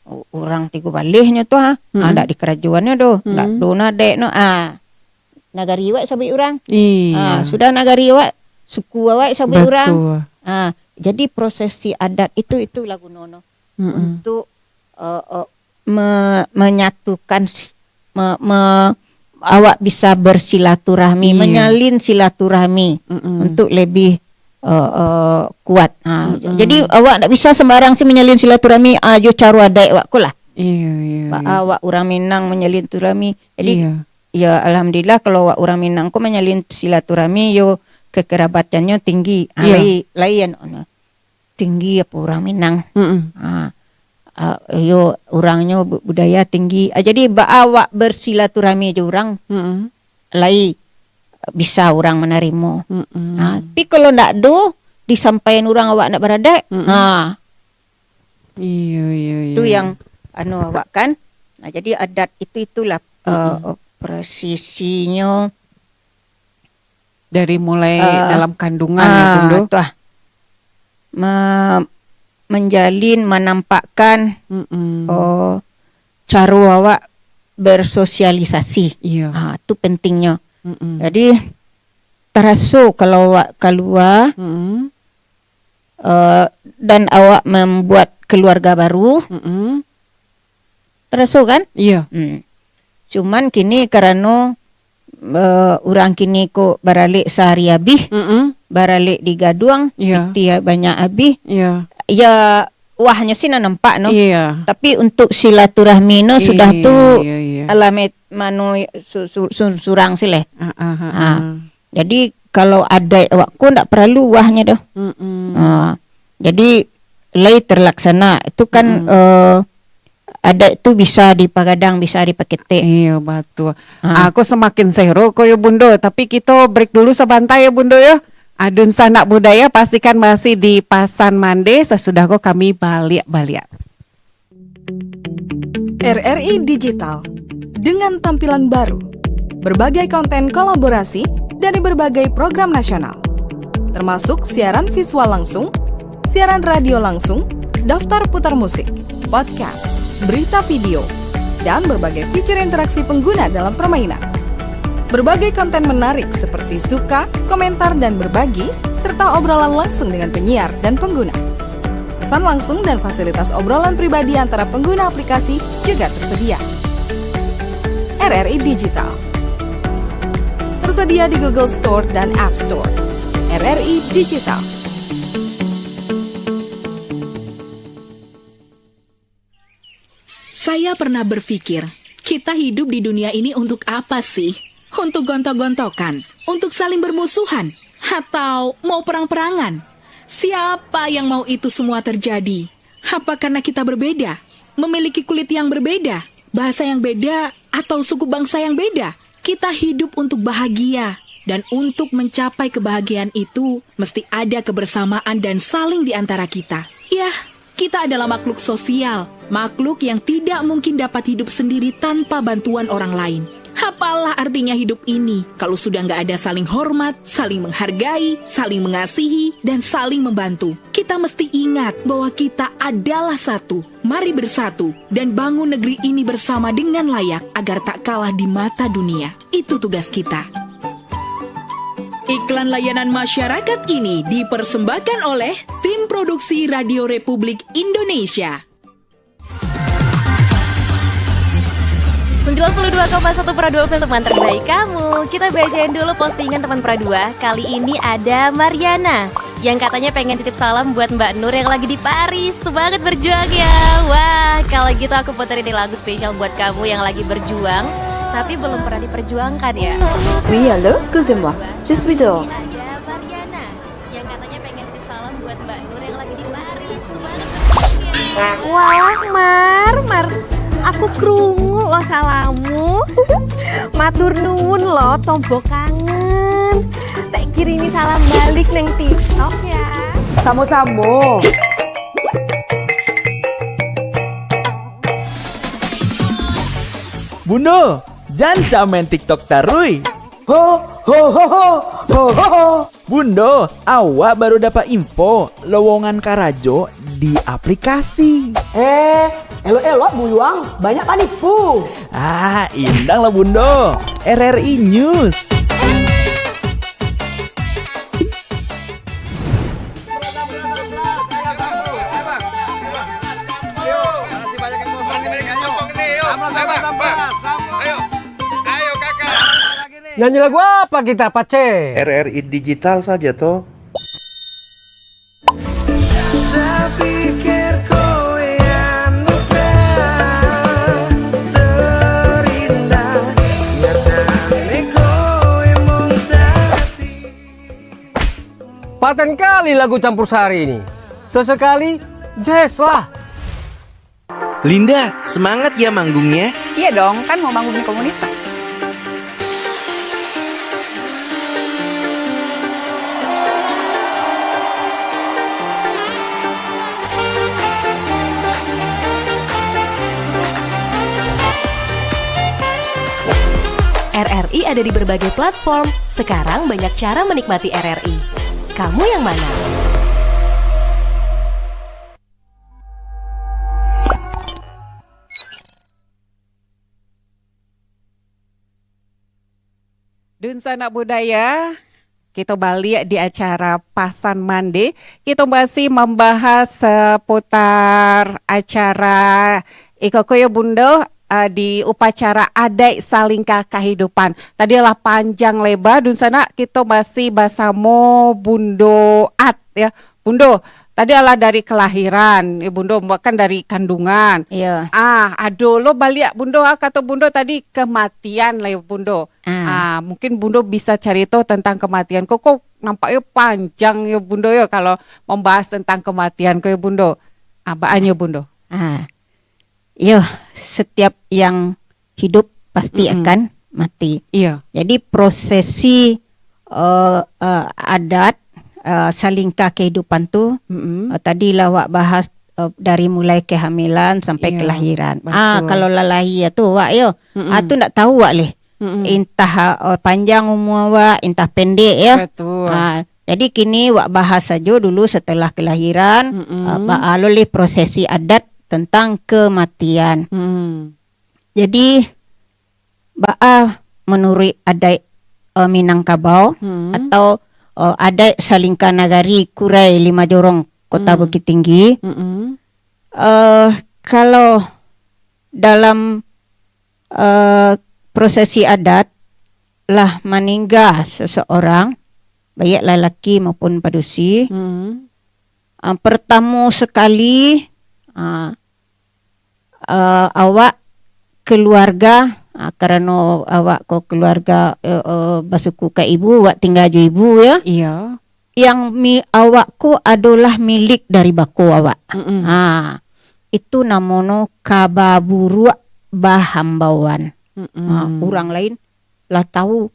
u-, urang Tigo Balehnyo tu, ha, Mm-mm. ah, ndak dikarajoannyo doh, ndak Mm-mm. do nadek no, ah, nagari awak sabuik urang. Iya. Ah, sudah nagari awak, suku awak sabuik urang. Batua. Ah, jadi prosesi adat itu, itulah gunono Mm-mm. untuk, eh, eh, me-, menyatukan s-, me-, me-, awak bisa bersilaturahmi, Iya. menyalin silaturahmi Mm-mm. untuk lebih, eh, eh, kuat. Ha, Mm-mm. jadi awak ndak bisa sembarang se menyalin silaturahmi, ah, jo caro adaik awak ko lah. Iya, iya, Ba-, iya. awak urang Minang menyalin silaturahmi. Jadi, Iya. ya, alhamdulillah kalau awak urang Minang ko menyalin silaturahmi yo kekerabatannyo tinggi. Ah, Iya. lai-, lain. tinggi apo urang Minang. Mm-mm. Ha. Ah, yo, urangnyo bu-, budaya tinggi. Ah, jadi, baa awak bersilaturahmi jo urang, Mm-mm. lai bisa urang manarimo. Mm-mm. Ha, tapi kalau ndak do, disampaian urang awak ndak baradaik, Mm-mm. ha. Iyo, iyo, iyo. Tu yang, anu, awak kan. Nah, jadi adat itu, itulah, eh, Mm-mm. prosisinyo. Dari mulai Ah, dalam kandungan, ya, ah, Bunda? Tu ah. Me-, menjalin, menampakkan, Mm-mm. oh, caro awak bersosialisasi. Iya. Ah, tu pentingnyo. Mm-mm. Jadi, taraso kalau awak kalua, Mm-mm. eh, dan awak membuat keluarga baru, Mm-mm. Taraso kan? Iya. Hmm. Cuman kini karano, eh, urang kini ko baralek sahari abih, Mm-mm. baralek di gaduang, Iya. pitih banyak abih. Iya. Ya, wahnyo sih nan nampak no. Iya. Tapi untuk silaturahmi no sudah Iya, tu iya, iya. alamat mano su-, su-, su-, surang sih leh. Ah, ah, ah, Ha. ah. Jadi, kalau adaik awak ko ndak paralu wahnyo doh. Mm-mm. Ha. Jadi, lai terlaksana. Itu kan, Mm-mm. eh, adaik tu bisa dipagadang, bisa dipaketek. Iyo, batua. Ha. Aku samakin sero ko yo, Bundo. Tapi kito break dulu sabanta yo, Bundo, yo. Adun Sanak Budaya, pastikan masih di Pasan Mande. Sasudah ko kami baliak-baliak. R R I Digital, dengan tampilan baru, berbagai konten kolaborasi dari berbagai program nasional, termasuk siaran visual langsung, siaran radio langsung, daftar putar musik, podcast, berita video, dan berbagai fitur interaksi pengguna dalam permainan. Berbagai konten menarik seperti suka, komentar, dan berbagi, serta obrolan langsung dengan penyiar dan pengguna. Pesan langsung dan fasilitas obrolan pribadi antara pengguna aplikasi juga tersedia. R R I Digital. Tersedia di Google Store dan App Store. R R I Digital. Saya pernah berpikir, kita hidup di dunia ini untuk apa sih? Untuk gontok-gontokan? Untuk saling bermusuhan? Atau mau perang-perangan? Siapa yang mau itu semua terjadi? Apa karena kita berbeda? Memiliki kulit yang berbeda? Bahasa yang beda? Atau suku bangsa yang beda? Kita hidup untuk bahagia. Dan untuk mencapai kebahagiaan itu, mesti ada kebersamaan dan saling di antara kita. Yah, kita adalah makhluk sosial, makhluk yang tidak mungkin dapat hidup sendiri tanpa bantuan orang lain. Apalah artinya hidup ini, kalau sudah nggak ada saling hormat, saling menghargai, saling mengasihi, dan saling membantu? Kita mesti ingat bahwa kita adalah satu. Mari bersatu dan bangun negeri ini bersama dengan layak agar tak kalah di mata dunia. Itu tugas kita. Iklan layanan masyarakat ini dipersembahkan oleh Tim Produksi Radio Republik Indonesia. Sembilan puluh dua koma satu Pro dua Film, teman terbaik kamu. Kita bacain dulu postingan teman Pro dua. Kali ini ada Mariana yang katanya pengen titip salam buat Mbak Nur yang lagi di Paris. Semangat berjuang ya. Wah, kalau gitu aku puterin nih lagu spesial buat kamu yang lagi berjuang, tapi belum pernah diperjuangkan ya. Oui, allô, excusez-moi, je suis dehors. Ada Mariana yang katanya pengen titip salam buat Mbak Nur yang lagi di Paris. Semangat. Walah, Mar, Mar, aku krungu lo salammu. Matur nuwun lo, tombo kangen. Tek kirimi salam baliak nang TikTok ya. Samo-samo. Bundo, jan camain TikTok taruih. Ho, ho, ho, ho, ho, ho, ho. Bundo, awak baru dapat info lowongan karajo di aplikasi. Eh, elok-elok buyuang, banyak panipu. Ah, indang lah Bundo. R R I News. Nyanyi lagu apa kita, Pace? R R I Digital saja, toh. Paten kali lagu Campur Sari ini. Sesekali, jazz lah. Linda, semangat ya manggungnya. Iya dong, kan mau manggung di komunitas. R R I ada di berbagai platform. Sekarang banyak cara menikmati R R I. Kamu yang mana? Dunsanak budaya, kito baliak di acara Pasan Mande. Kito masih mambahas saputar acara iko ko yo, Bundo, ah, di upacara adaik salingka kahidupan. Tadi lah panjang leba, dunsanak, kito masih basamo Bundo At, ya. Bundo, tadi alah dari kelahiran, ya, Bundo, bahkan dari kandungan. Iya. Ah, ado lo baliak, Bundo, ah, kato Bundo tadi, kematian lah, ya, Bundo. Ah. Ah, mungkin Bundo bisa carito tentang kematian. Kok, kok nampaknyo panjang, yo, Bundo, yo, kalau membahas tentang kematian ko, yo, Bundo. Ah, baa nyo, Bundo? Ah. Yo, setiap yang hidup pasti Mm-mm. akan mati. Iya. Jadi, prosesi, eh, eh, adat, eh, salingka kehidupan tu, Mm-mm. eh, tadi lah wak bahas, eh, dari mulai kehamilan sampai Iya, kelahiran. Ah, betul. Kalau lah lahia tu, wak, yo, Mm-mm. ah, tu ndak tahu wak leh. Mm-mm. Entah, ah, panjang umua wak, entah pendek, yo. Betul. Ah, jadi kini wak bahas sajo dulu setelah kelahiran, Mm-mm. ah, baa lo leh prosesi adat tentang kematian. Mm. Jadi, baa manuruik adaik, eh, Minangkabau Hmm. atau, eh, adaik salingka nagari Kurai Lima Jorong, Kota Hmm. Bukittinggi? Mm-mm. Eh, kalau dalam, eh, prosesi adat, lah maningga seseorang, baiak lalaki maupun padusi, Hmm. eh, pertamo sakali, eh, eh, awak keluarga, ah, karano awak ko keluarga, eh, eh, basuku ka ibu, awak tingga jo ibu, yo. Iyo. Yang mi-, awak ko adolah milik dari bako awak. Mm-mm. Ha, itu namono kaba buruak bahambauan. Mm-mm. Ha, urang lain lah tahu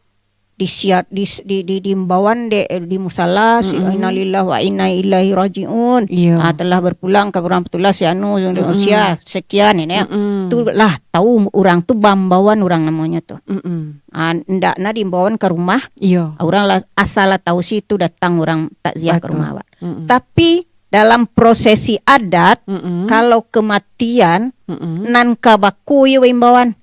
di sia-, di, di, di, di imbauan dek, di musala, si, Hmm. innalillahi wa inna ilaihi rajiun. Iya. Ah, telah berpulang ka Rahmatullah si anu, Mm-mm. usia sekian ini, ya. Mm-mm. Tu lah tahu urang tu baimbauan urang namonyo tu. Mm-mm. Ah, ndak na diimbauan ka rumah. Iya. Urang lah, asal lah tahu si tu datang urang takziah ka Betul. rumah awak. Mm-mm. Tapi dalam prosesi adat, Mm-mm. kalau kematian, Mm-mm. nan ka bako iyo baimbauan.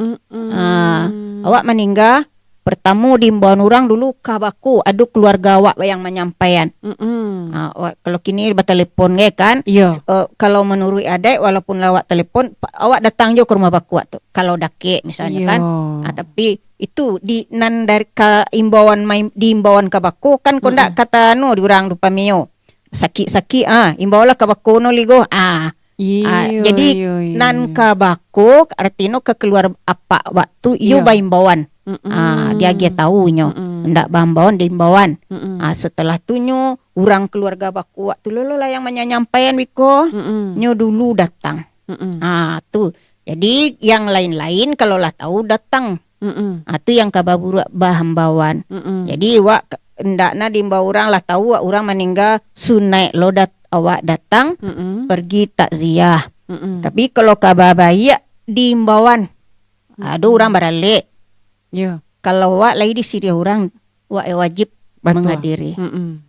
Mm-mm. Ah, awak maningga, pertamo diimbauan urang dulu ka bako, ado keluarga awak yang manyampaian. Mm-mm. Ah, wa-, kalau kini batalepon ge kan, Iya. eh, kalau manuruik adaik, walaupun lawat telepon, pa-, awak datang jo ka rumah bako awak tu. Kalau dakek misalnyo Iya. kan. Ah, tapi itu di nan dari ka imbauan mai-, diimbauan ka bako kan, kok ndak Mm-mm. kata anu di urang tu pamio. Sakik-sakik, ah, imbaulah ka bako no ligo. Ah, Ah, Iyo, jadi iyo, iyo, nan iyo. ka bako, artinyo ka kaluar apak awak tu, iyo Iyo. baimbauan. Mm-mm. Ah, diagiah tahu nyo. Mm-mm. Mm-mm. Ndak baimbauan, diimbauan. Mm-mm. Ah, setelah tu nyo urang keluarga bako awak tu lo lah yang manyampaian biko. Mm-mm. Nyo dulu datang. Mm-mm. Ah, tu. Jadi yang lain-lain kalau lah tahu datang. Mm-mm. Ah, tu yang ka baburuak baimbauan. Mm-mm. Jadi awak ka-, ndak na diimbau urang lah tahu awak urang maningga sunaik lo dat-, awak datang Mm-mm. pergi takziah. Mm-mm. Tapi kalau ka babaiak diimbauan. Ado Mm-mm. urang baralek. Yo. Kalau awak lai di siriah urang, awak wajib Batua. manghadiri. Mm-mm.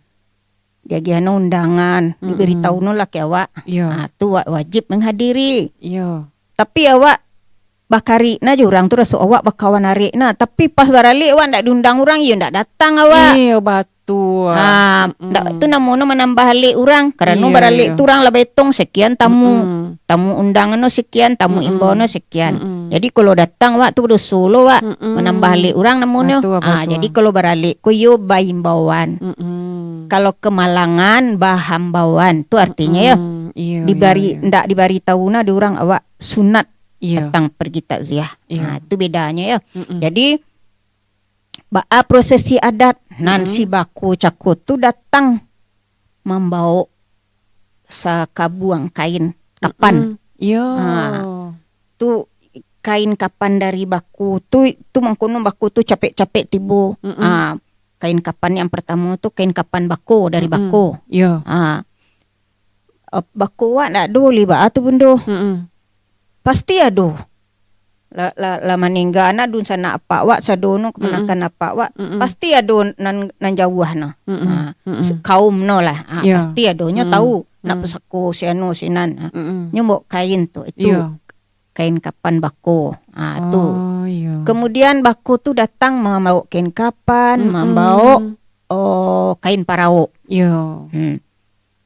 Diagiahno undangan, Mm-mm. dibaritahuno lah ka awak. Yo. Ah, tu awak wajib manghadiri. Yo. Tapi awak bakarik na jo urang tu, raso awak bakawan arek na. Tapi pas baralek awak ndak diundang urang, iyo ndak datang awak. Iyo, batua. Ah, Mm-mm. ndak tu namono manambah alek urang. Karano Iyo, baralek iyo. tu urang lah baetong sekian tamu. Mm-mm. Tamu undangan no sekian, tamu Mm-mm. imbau no sekian. Mm-mm. Jadi kalau datang awak tu badoso lo awak. Mm-mm. Manambah alek urang namonyo. Batua, Ah, batua. jadi kalau baralek ko iyo baimbauan. Mm-mm. Kalau kamalangan, baimbauan. Tu artinyo yo. Mm-mm. Iyo, Dibari, iyo, iyo. ndak dibaritahu na di urang awak sunat Iyo. datang pergi takziah. Iyo. Ha, tu bedanyo yo. Mm-mm. Jadi, baa prosesi adat nan Mm-mm. si bako cako tu datang mambaok sakabuang kain kapan. Mm-mm. Iyo. Ha. Tu kain kapan dari bako tu, tu mangkono bako tu capek-capek tibo. Mm-mm. Ha, kain kapan yang pertamo tu kain kapan bako dari Mm-mm. bako. Iyo. Ha. Ap-, bako awak ndak ado lai baa tu, Bundo? Mm-mm. Pasti ado. Lah, lah, lah maningga anak dunsanak apak awak, sadono Mm-mm. kamanakan apak awak, Mm-mm. pasti ado nan, nan jauah no. Mm-mm. Ha, Mm-mm. se-, kaum no lah. Ha, Yo. pasti ado. Nyo Mm. tahu, nak Mm. pusako si anu, si nan. Ha. Mm-mm. Nyo baok kain tu, itu Yo. kain kapan bako. Ha, tu. Oh, yo. Kemudian bako tu datang mambaok kain kapan, Mm-mm. mambaok, oh, kain paraok. Yo. Hmm.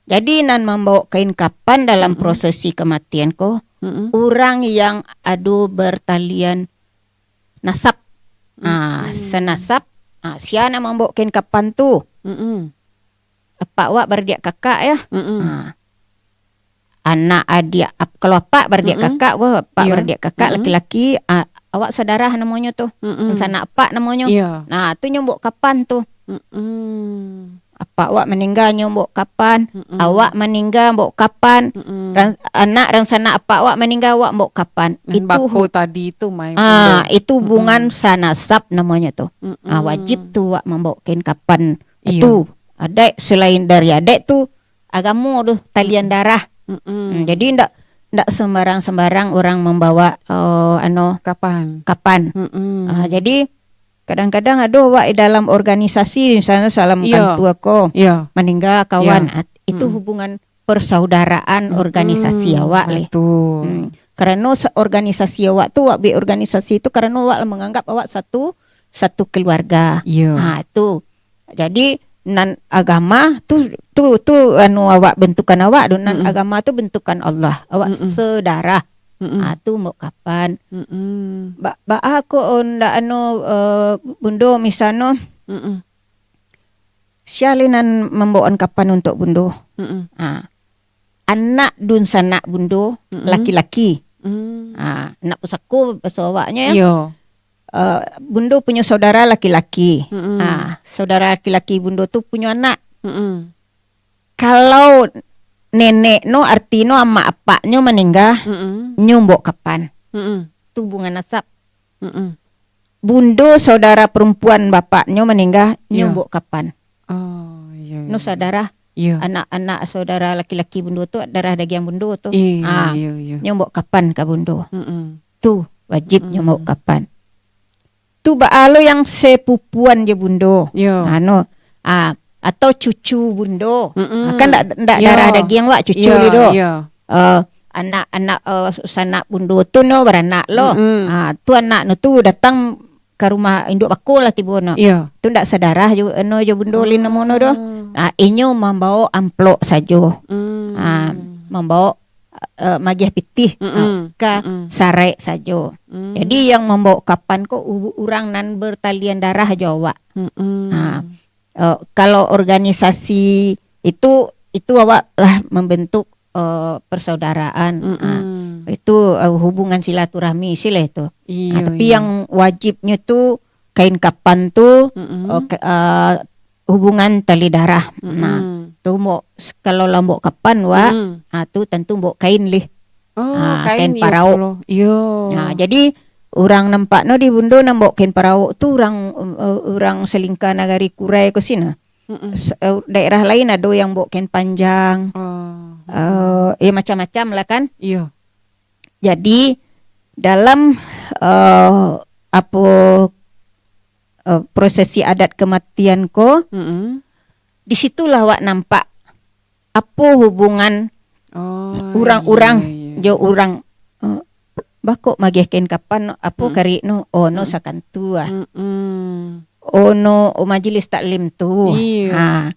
Jadi, nan mambaok kain kapan dalam Mm-mm. prosesi kamatian ko, Mm-mm. urang yang ado bertalian nasab. Ah, Mm-mm. sanasab, ah, sia nan mambaok kain kapan tu? Mm-mm. Apak awak baradiak kakak, yo? Mm-mm. Ah. Anak adiak, ap-, kalau apak baradiak Mm-mm. kakak ko, apak Iyo. baradiak kakak Mm-mm. laki-laki, ah, awak sadarah namonyo tu. Mm-mm. Sanak apak namonyo. Iyo. Nah, tu nyo baok kapan tu. Mm-mm. Apak awak maningga, nyo baok kapan. Mm-mm. Awak maningga, baok kapan. Mm-mm. Ran-, anak dunsanak apak awak maningga, awak baok kapan. Nah, Itu bako hu-, tadi tu, mai ah, Bundo. itu hubungan Mm-mm. sanasab namonyo tu. Mm-mm. Ah, wajib tu awak mambaok kain kapan. Iyo. Itu adaik, selain dari adaik tu, agamo tu, talian Mm-mm. darah. Mm-mm. Hmm, jadi ndak, ndak sembarang-sembarang urang mambawa, eh, anu, Kapan. kapan. Mm-mm. Ah, jadi, kadang-kadang ado awak di dalam organisasi, misalnyo salam Iyo. kantua ko, Iyo. maningga kawan, Iyo. ah, itu Mm-mm. hubungan persaudaraan Mm-mm. organisasi awak leh. Batua. Hmm. Karano sa-, organisasi awak tu, awak buek organisasi tu karano awak lah manganggap awak satu, satu keluarga. Iyo. Ha, tu. Jadi, nan agama tu, tu, tu, anu, awak bentukan awak tu, nan Mm-mm. agama tu bentukan Allah. Awak Mm-mm. sedarah. Mm-mm. Ha, tu baok kapan. Mm-mm. Ba-, baa ko, oh, ndak anu, eh, Bundo, misalnyo, Mm-mm. sia lai nan mambaokan kapan untuak Bundo? Mm-mm. Ha. Anak dunsanak Bundo, Mm-mm. laki-laki. Mm. Ha, anak pusako baso awaknyo, yo. Iyo. Eh, Bundo punyo saudara laki-laki. Mm-mm. Ha, saudara laki-laki Bundo tu punyo anak. Mm-mm. Kalau nenek no, arti no amak apaknyo maningga, Mm-mm. nyo baok kapan. Mm-mm. Tu hubungan nasab. Mm-mm. Bundo saudara perempuan bapaknyo maningga, nyo Iyo. baok kapan. Oh, iyo, No iyo. saudara, Iyo. anak-anak saudara laki-laki Bundo tu, darah dagiang Bundo tu. Iyo, Ah, iyo, iyo. nyo baok kapan ka Bundo. Mm-mm. Tu wajib nyo Mm-mm. baok kapan. Tu baa lo yang sepupuan jo Bundo. Iyo. Anu, ah, atau cucu Bundo. Mm-mm. Ah, kan ndak, ndak Iyo. darah dagiang wak cucu Iyo, li do. iyo. Eh, anak-anak, eh, sanak Bundo tu no baranak lo. Mm-mm. Ah, tu anak no tu datang ka rumah induak bako lah tibo no. Iyo. Tu ndak sadarah jo, no jo Bundo li namo no do. Ah. Ah, inyo mambaok amplop sajo. Mm. Ah, mambaok, eh, magiah pitih, Mm-mm. ah, ka Mm-mm. saraik sajo. Mm. Jadi yang mambaok kapan ko u-, urang nan bertalian darah jo awak. Mm-mm. Ah, eh, kalau organisasi itu, itu awak lah membentuk, eh, persaudaraan. Mm-mm. Ah, itu, eh, hubungan silaturahmi, istilah itu. Iyo, Ah, tapi iyo. yang wajibnyo tu kain kapan tu, Mm-mm. eh, ke-, eh, hubungan tali darah. Nah, Mm-mm. tu mbok, kalau lah mbok kapan, Wak, Mm-mm. ah, tu tantu mbok kain lih. Oh, Ah, kain kain, iyo parauk. pulo. Iyo. Nah, jadi urang nampak no di Bundo nan mbok kain parauk tu urang, eh, urang Salingka Nagari Kurai ko sino. Mm-mm. S-, eh, daerah lain ado yang mbok kain panjang. Oh. Eh, ya macam-macam lah kan. Iyo. Jadi dalam, eh, apo, eh, prosesi adat kematian ko, Mm-mm. di situlah awak nampak apo hubungan Oh, urang-urang iyo, iyo, jo iyo. urang, eh, bakok magiah kain kapan, apo Mm. karik no, oh no Mm. sakantu ah. Mm-mm. Oh no, oh majelis taklim tu. Iyo. Ha.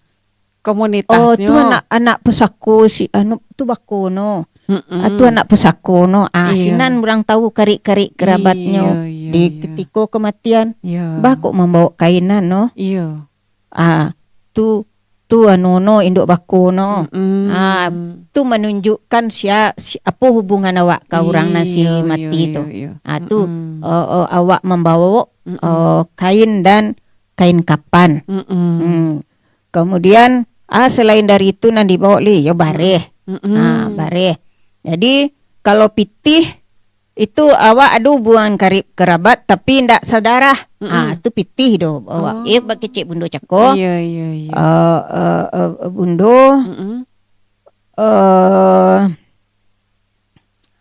Komunitasnyo. Oh, tu anak, anak pusako si anu tu bako no. Mm-mm. Ah, tu anak pusako no. Ah, Iyo. sinan urang tahu karik-karik kerabatnyo Iyo, iyo, di iyo. ketiko kematian. Iyo. Bakok mambawa kainan no. Iyo. Ah, tu, tu anu no, induk bako no. Mm-mm. Ah, tu manunjukkan sia, si, apo hubungan awak ka urang nan si Iyo, mati iyo, tu. iyo, iyo. Ah, tu, Mm-mm. eh, eh, awak mambawa, Mm-mm. eh, kain dan kain kapan. Mm-mm. Hmm. Kemudian, ah, selain dari itu nan dibawa li, yo bareh. Mm-mm. Ah, bareh. Jadi, kalau pitih, itu awak ado hubungan karib kerabat, tapi ndak sadarah. Mm-mm. Ah, tu pitih do awak. Oh. Iyo, bak kecek Bundo cako. Iyo, iyo, iyo. Eh, eh, eh, Bundo, Mm-mm. eh,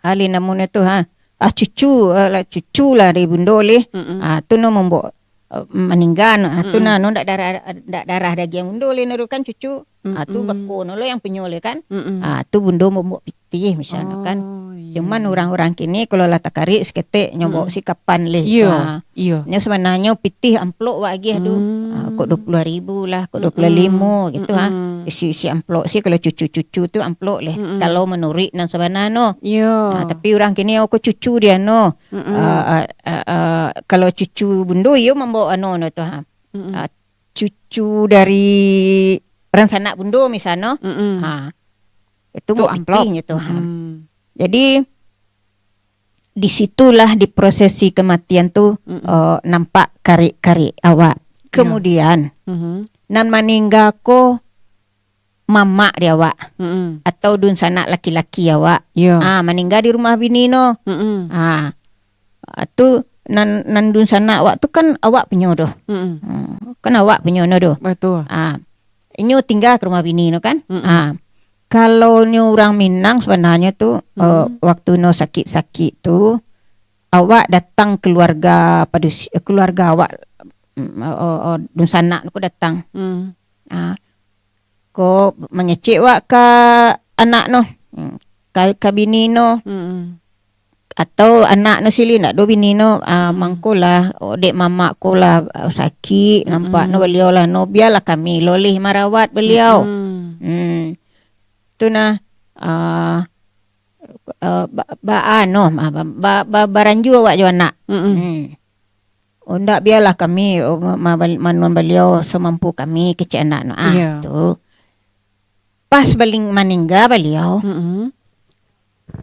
alih namonyo tu, ha. Ah, cucu, eh, lah, cucu lah dari Bundo lih. Mm-mm. Ah, tu no mambawa, eh, maningga no. Ah, tu Mm-mm. nah, no ndak darah, ndak darah dagiang Bundo lih no tu kan cucu. Ah, tu Mm-mm. bako no lo yang punyo lih kan. Mm-mm. Ah, tu Bundo mambawa pitih misalnyo kan. Oh, iyo, Cuman iyo. urang-urang kini kalau lah takarik saketek nyo bawa Mm-mm. si kapan lih. Iyo, Ah. iyo. Nyo sabananyo pitih amplop wak agiah tu. Mm. Ah, kok dua puluh ribu lah, kok Mm-mm. dua puluh limo gitu ha. Mm-mm. Isi-isi amplop si kalau cucu-cucu tu amplop lih. Mm-mm. Kalau manuruik nan sabananyo. Iyo. Ah, tapi urang kini, oh, kok cucu dia no. Mm-mm. Ah, ah, ah, ah, kalau cucu Bundo iyo mambawa anu no tu ha. Mm-mm. Ah, cucu dari ransanak Bundo misalnyo. Mm-mm. Ha. Itu Tu mbok amplop. pitihnyo tu ha. Mm-mm. Jadi di situlah di prosesi kematian tu, Mm-mm. eh, nampak karik-karik awak. Iyo. Kemudian Mhm. nan maningga ko mamak di awak Mm-mm. atau dunsanak laki-laki awak. Iyo. Ah, maningga di rumah bini no. Mm-mm. Ah. Ah, tu nan, nan dunsanak awak tu kan awak punyo doh. Mm-mm. Hmm, kan awak punyo no doh. Betul. Ah, inyo tingga ka rumah bini no kan. Mm-mm. Ah. Kalau nyo urang Minang sabananyo tu, Mm-mm. eh, waktu no sakik-sakik tu, awak datang keluarga padusi, eh, keluarga awak, mm, oh, oh, oh, dunsanak ko datang. Mm. Ah, ko mangecek wak ka anak no, hmm, ka, ka bini no, Mm-mm. atau anak no sili ndak do bini no, ah, Mm-mm. mangko lah, oh, dek mamak ko lah, ah, sakik, nampak no Mm-mm. baliau lah no, biarlah kami lo lih marawat baliau. Mm-mm. Hmm. Tu nah, ah, ah, ba, ba, anu, ba, ba, ba, baranjua awak jo anak. Mm-mm. Hmm. Oh, ndak, biarlah kami, oh, ma-, ma-, manuan baliau semampu kami, kecek anak no. Ah, Iyo. tu. Pas baling-, maningga baliau, Mm-mm.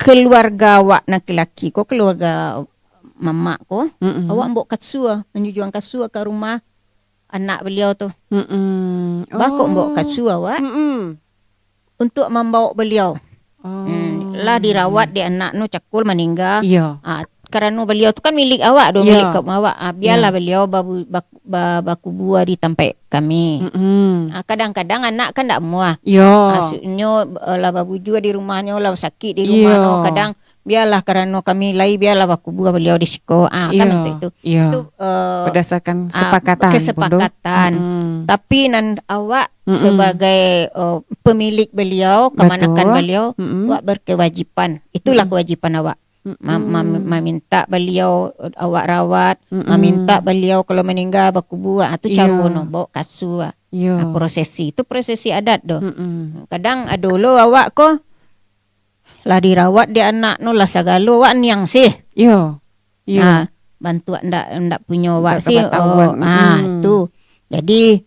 keluarga awak laki-laki ko, keluarga mamak ko, Mm-mm. awak mbok kasua, manjujuang kasua ka rumah anak baliau tu. Mm-mm. Bakok mbok Oh. kasua awak Mm-mm. untuk mambaok baliau. Oh, Hmm, lah dirawat iyo. dek anak no cako maningga. Iyo. Ah, karano baliau tu kan milik awak do, Iyo. milik kaum awak. Ah, bialah Iyo. baliau babu-, bak-, ba-, bakubua di tampek kami. Mm-mm. Ah, kadang-kadang anak kan ndak muah. Iyo. Maksudnyo, eh, lah babujua di rumahnyo, lah sakik di Iyo. rumah no, kadang bialah karano kami lai, bialah bakubua baliau di siko. Ah, kan Iyo. untuk itu. Iyo. Itu, eh, Berdasarkan ah, sepakatan, kesepakatan. Bundo. Mm-mm. Tapi nan awak Mm-mm. sebagai, eh, pemilik baliau, kamanakan Betul. baliau, Mm-mm. awak berkewajiban. Itulah Mm-mm. kewajiban awak. Mm-mm. Ma-, ma-, maminta baliau, eh, awak rawat, Mm-mm. maminta baliau kalau maningga bakubua. Ah, tu Iyo. caro no, baok kasua. Iyo. Ah, prosesi. Itu prosesi adat doh. Mm-mm. Kadang ado lo awak ko, lah dirawat di anak no, lah sagalo, awak niang sih. Iyo. Iyo. Ah, bantuak ndak, ndak punyo awak Ndak sih. tahu Oh, tahuan. ah, Mm-mm. tu. Jadi,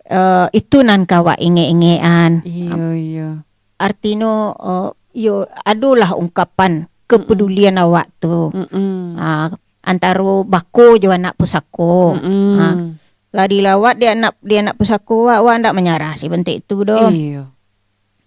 eh, itu nan ka awak ingek-ingekan. Iyo, iyo. Artino, eh, yo, adolah ungkapan kepedulian awak tu. Mm-mm. Ah, antaro bako jo anak pusako. Mm-mm. Ha. Lah dilawat di anak, di anak pusako, wak, wak ndak manyarah si bantuak itu doh. Iyo.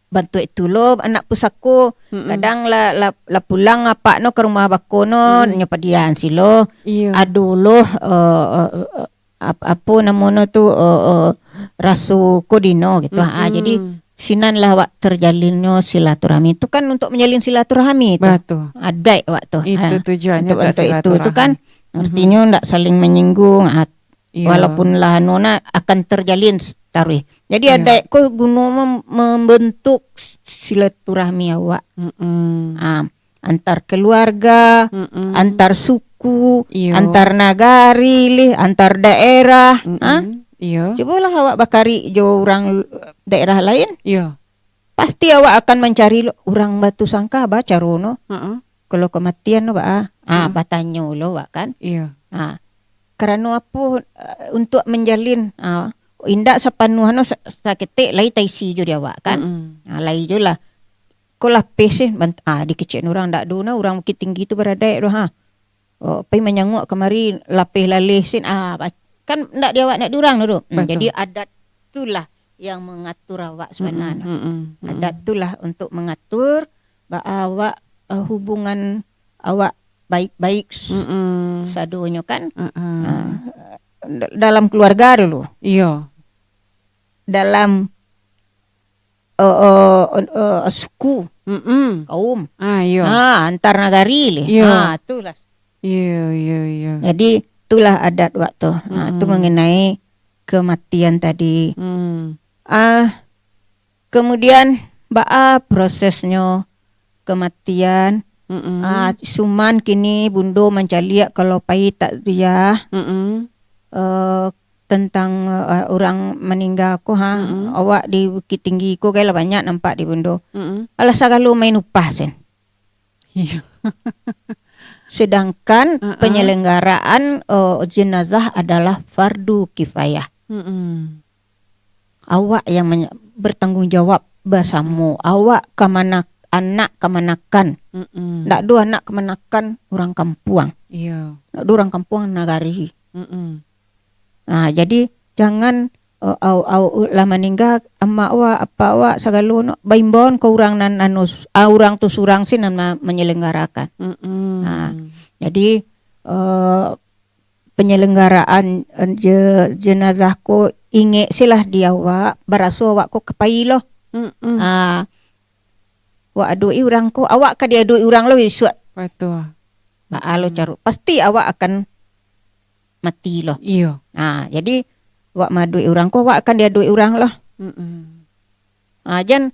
Bantuak itu lo anak pusako. Mm-mm. Kadang lah, lah, lah pulang apak no ka rumah bako no, mm, nyo padian silo. Iyo. Ado lo, eh, eh, eh, ap-, apo namo no tu, eh, eh, raso ko dino gitu. Ha, mm-mm, jadi sinan lah wak terjalinnyo silaturahmi. Itu kan untuk menjalin silaturahmi tu. Batua. Adaik wak tu. Itu, ha, tujuannyo untuk, untuk itu tu kan, silaturahmi. Mhm. Artinyo ndak saling menyinggung. Ha, iyo, walaupun lah anu nah, akan terjalin s-, taruih. Jadi, iyo, adaik ko guno mem-, membentuk s-, silaturahmi awak. Mm-mm. Ah, antar keluarga, mm-mm, antar suku, iyo, antar nagari lih, antar daerah. Mm-mm. Ah? Iyo. Cubolah awak bakarik jo urang daerah lain. Iyo. Pasti awak akan mancari lo, urang Batusangka ba caro no. Heeh. Kalau kamatian lo, ba, ah, ah, hmm, batanyo lo, wak, kan? Iyo. Ah, karano apo, eh, untuk manjalin, ah, indak sapanuah no sa-, saketek lai taisi jo di awak, kan? Mm-mm. Ah, lai jo lah. Ko lapeh sih, bant-, ah, dikecekan urang, ndak ado nah, urang Bukittinggi tu baradaik doh, ha. Oh, pai manjanguak kamari, lapeh laleh sin, ah, ba-, kan ndak di awak, ndak di urang tu. Hmm, batua. Jadi adat tu lah yang mengatur awak sabananyo. Mm-mm, mm-mm, mm-mm. Adat tu lah untuk mengatur ba-, awak, eh, hubungan awak baik-baik s-, mm-mm, sadonyo kan. Mm-mm. Ah, d-, dalam keluarga dulu. Iyo. Dalam, eh, eh, eh, eh, suku, mm-mm, kaum. Ah, iyo. Ah, antar nagari lih. Iyo. Ah, tu lah. Iyo, iyo, iyo. Jadi, itulah adat wak tu. Ah, tu, mm-mm, mengenai kematian tadi. Mm. Ah, kemudian, baa prosesnyo kematian? Mm-mm. Ah, cuman kini Bundo mancaliak kalau pai takziah, mm-mm, eh, tentang, eh, urang maningga ko, ha. Mm-mm. Awak di Bukittinggi ko kan lah banyak nampak di Bundo. Mm-mm. Alah sagalo main upah sen. Iyo. Sedangkan, heeh, penyelenggaraan, eh, jenazah adalah fardu kifayah. Mm-mm. Awak yang menye-, bertanggung jawab basamo. Mm. Awak kamana-, anak kamanakan. Mm-mm. Ndak ado anak kamanakan urang kampuang. Iyo. Ndak ado urang kampuang nagari. Mm-mm. Nah, jadi jangan, eh, au, au, lah maningga, amak awak, apak awak, sagalo no, baimbauan ka urang nan anu s-, ah, urang tu surang sin nan ma-, manyelenggarakan. Mm-mm. Nah, jadi, eh, penyelenggaraan, eh, je-, jenazah ko, ingek silah di awak, baraso awak ko ka pai lo. Mm-mm. Ah, wak adoki urang ko, awak ka diadoki urang lo isuak. Batua. Baa lo, hmm, caro. Pasti awak akan mati lo. Iyo. Nah, jadi, wak maadoki urang ko, wak akan diadoki urang lo. Mm-mm. Ah, jan,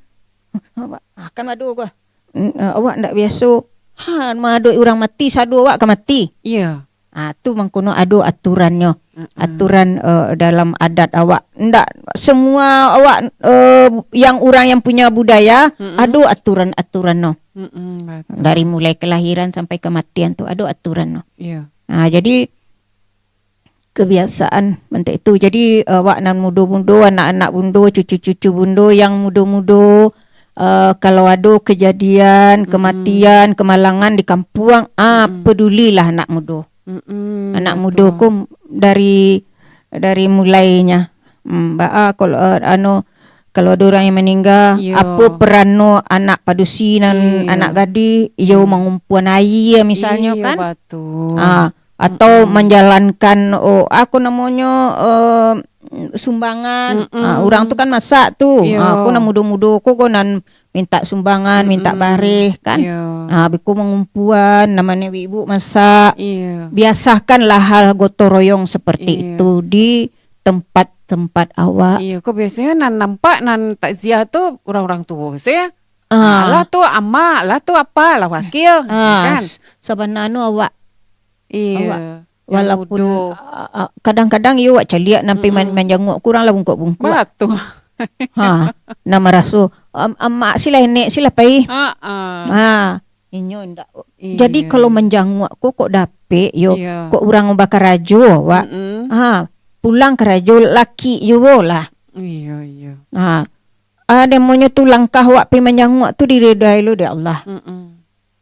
awak akan maado ko. N-, eh, awak ndak biaso. Ha, maadoki urang mati, sado awak ka mati. Iyo. Ah, tu mangkono ado aturannyo. Mm-mm. Aturan, eh, dalam adat awak. Ndak semua awak, eh, yang urang yang punya budaya, mm-mm, ado aturan-aturan no. Mm-mm, batua. Dari mulai kelahiran sampai kematian tu ado aturan no. Iyo. Ah, jadi kebiasaan bantuak itu. Jadi, eh, awak nan mudo-mudo, anak-anak Bundo, cucu-cucu Bundo yang mudo-mudo, eh, kalau ado kejadian, mm-mm, kematian, kemalangan di kampuang, ah, mm-mm, pedulilah anak mudo. Mm-mm, anak mudo, batua, ko dari, dari mulainya. Hmm, baa kalau, eh, anu, kalau ado urang yang maningga, iyo, apo peranno anak padusi nan, iyo, anak gadih, iyo, hmm, mangumpuan aia misalnyo, iyo, kan? Batua. Ah, atau, mm-mm, manjalankan, oh, ako namonyo, eh, sumbangan. Mm-mm. Ah, urang tu kan masak tu. Iyo. Ah, ko nan mudo-mudo ko, ko nan mintak sumbangan, mintak, mm-mm, bareh, kan? Iyo. Ah, beko mangumpuan, namonyo ibu-ibu masak. Iyo. Biasakanlah hal gotong royong seperti, iyo, itu di tempat-tempat awak. Iyo, ko biasonyo nan nampak nan takziah tu urang-urang tuo se. Ah. Lah tu amak, lah tu apa, lah wakil, ah, kan? S-, sabananyo awak, iyo, awak, yang walaupun mudo, ah, ah, kadang-kadang iyo awak caliak nan pai man-, mm-mm, manjanguak ko urang lah bungkuak-bungkuak. Batua. Ha, nan maraso, am-, amak silah, enek silah pai. Ha, ah. Ha, inyo ndak. Iyo. Jadi kalau manjanguak ko kok dapek yo, iyo, kok urang bakarajo awak. Mm-mm. Ha, pulang karajo laki juo lah. Iyo, iyo. Ha, ah, namonyo tu langkah awak pai manjanguak tu diridai lo dek Allah. Mm-mm.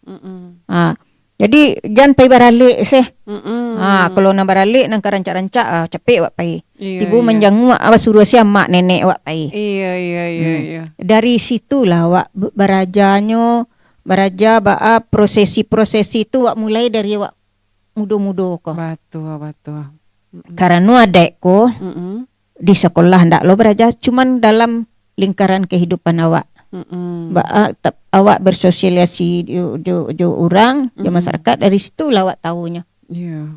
Mm-mm. Ha, Jadi, jan pai baralek seh. Mm-mm. Ha, kalau nan baralek, nan ka rancak-rancak, ah, capek awak pai. Iyo, tibo iyo. Manjanguak, ah, basuruah si amak nenek awak pai. Iyo, iyo, iyo, hmm. Iyo. Dari situlah awak be-, barajanyo, baraja baa prosesi-prosesi tu awak mulai dari awak mudo-mudo ko. Batua, batua. Mm-mm. Karano adaik ko, mm-mm. Di sekolah ndak lo baraja, cuman dalam lingkaran kehidupan awak. Mm-mm. Ba-, a-, tap-, awak bersosialisasi jo, jo, jo urang, jo, mm-mm. Masyarakat, dari situ lah awak tahunyo. Iya.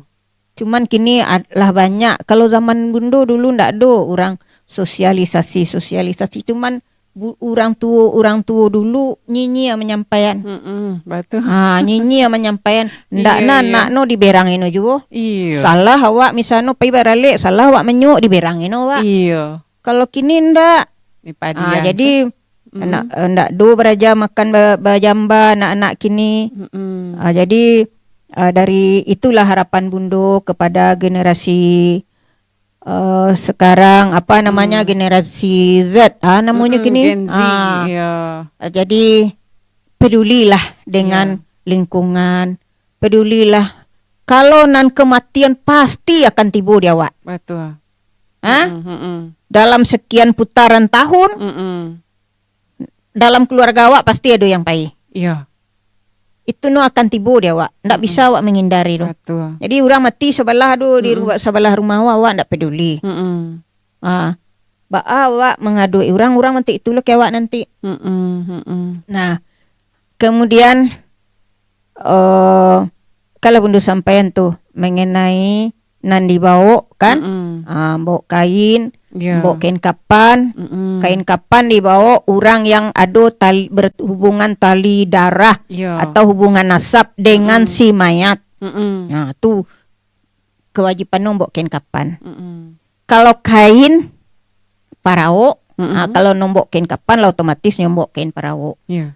Cuman kini ad-, lah banyak. Kalau zaman bundo dulu ndak ado urang sosialisasi, sosialisasi. Cuman bu-, urang tuo, urang tuo dulu nyinyia manyampaian. Mm-mm, batua. Ha, nyinyia manyampaian. Ndak, iyo, na, iyo. Nak no diberang ino juo. Iyo. Salah awak misalno pai baralek, salah awak manyuok diberang ino awak. Iyo. Kalau kini ndak. Ni padian, ah, jadi, se-, mm. Anak, eh, ndak do baraja makan ba-, bajamba anak-anak kini. Mm-mm. Ah, jadi, ah, dari itulah harapan Bundo kepada generasi, eh, sekarang, apa namanya, hmm. Generasi Z, ah, namonyo, mm-mm, kini. Gen Z, ah, iya. Ah, jadi, pedulilah dengan, iya, lingkungan, pedulilah. Kalau nan kematian pasti akan tibo di awak. Batua. Ha? Mm-mm, mm-mm. Dalam sekian putaran tahun, mm-mm. Dalam keluarga awak pasti ado yang pai. Iya. Itu no akan tibo di awak. Ndak, mm-mm, bisa awak menghindari tu. Batua. Jadi, urang mati sabalah tu, di, mm-mm, ru-, sabalah rumah awak, awak ndak peduli. Mm-mm. Ah, baa awak mangaduik urang, urang manti itu lo ka awak nanti. Mm-mm, mm-mm. Nah, kemudian, eh, kalau Bundo sampaian tu mengenai nan dibaok kan, mm-mm, ah, baok kain, ya, baok kain kapan, mm-mm, kain kapan dibaok urang yang ado tal-, berhubungan tali darah, ya, atau hubungan nasab dengan, mm-mm, si mayat. Mm-mm. Nah, tu kewajiban nan baok kain kapan. Mm-mm. Kalau kain paraok, mm-mm, ah, kalau nan baok kain kapan lah otomatis nyo baok kain paraok. Ya.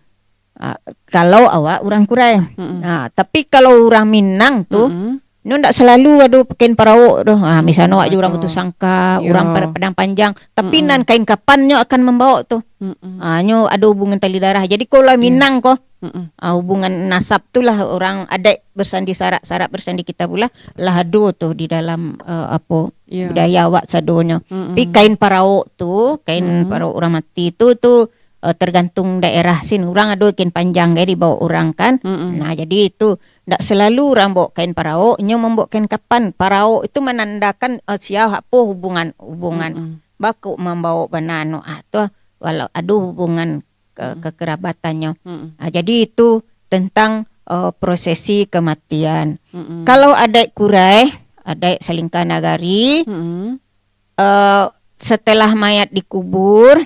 Ah, kalau awak urang Kurai. Mm-mm. Ah, tapi kalau urang Minang tu, mm-mm, nyo ndak salalu ado kain paraok tu. Ah, misalnyo awak jo urang, batua, Batu Sangka, yo, urang Pa-, Padang Panjang, tapi, mm-mm, nan kain kapan nyo akan mambaok tu. Mm-mm. Ah, nyo ado hubungan tali darah. Jadi kalau, iya, Minang ko, mm-mm, ah, hubungan nasab tu lah urang adaik bersandi syarak, syarak bersandi kitabullah, lah ado tu di dalam, eh, apo, iya, budaya awak sadonyo. Mm-mm. Tapi kain paraok tu, kain, mm-mm, paraok urang mati tu, tu, eh, tergantung daerah sin. Urang ado kain panjang gai dibaok urang kan. Mm-mm. Nah, jadi itu ndak selalu urang baok kain paraok, nyo mambaok kain kapan. Paraok itu manandakan, eh, sia apo hubungan, hubungan. Mm-mm. Baa kok mambaok bana anu, ah, tu, walau ado hubungan ke-, mm-mm, kekerabatannyo. Mm-mm. Ah, jadi itu tentang, eh, prosesi kematian. Mm-mm. Kalau adaik Kurai, adaik Salingka Nagari, mm-mm, eh, setelah mayat dikubur,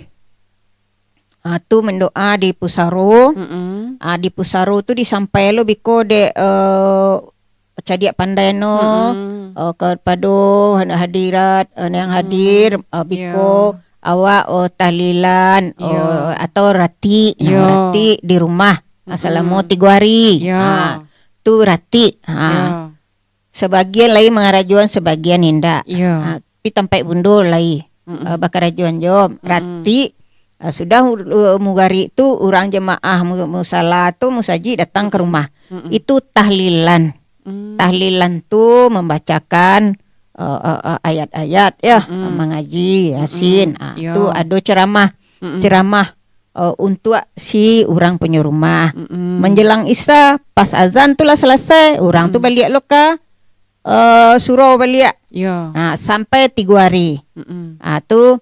ah, tu mendoa di pusaro. Mm-mm. Ah, di pusaro tu disampai lo biko dek, eh, cadiak pandai no, mm-mm, eh, kapado hadirat, eh, yang, mm-mm, hadir, eh, biko, yo, awak, oh, tahlilan, yo, oh, atau ratik. Nah, yo, ratik di rumah, ah, salamo, mm-mm, tigo hari. Yo. Ah, tu ratik. Ah. Yo. Sebagian lai mangarajoan, sebagian indak. Iyo. Ha, tapi tampek Bundo lai, mm-mm, eh, bakarajoan jo. Mm-mm. Ratik, eh, sudah u-, u-, mugarik tu, urang jamaah mu-, musala tu, musajik datang ka rumah. Mm-mm. Itu tahlilan. Mm. Tahlilan tu mambacakan, eh, eh, eh, ayat-ayat, ya, mm-mm, mangaji Yasin. Mm-mm. Ah, iyo. Tu ado ceramah. Mm-mm. Ceramah, eh, untuak si urang punyo rumah. Mm-mm. Manjelang Isya, pas azan tu lah salasai, urang tu, mm, baliak lo ka, eh, surau baliak. Yo. Ha, sampai tigo hari. Mm-mm. Ha, tu,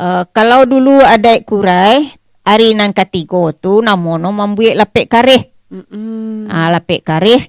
eh, kalau dulu adaik Kurai, hari nan katigo tu namono mambuek lapek kareh. Mm-mm. Ha, lapek kareh,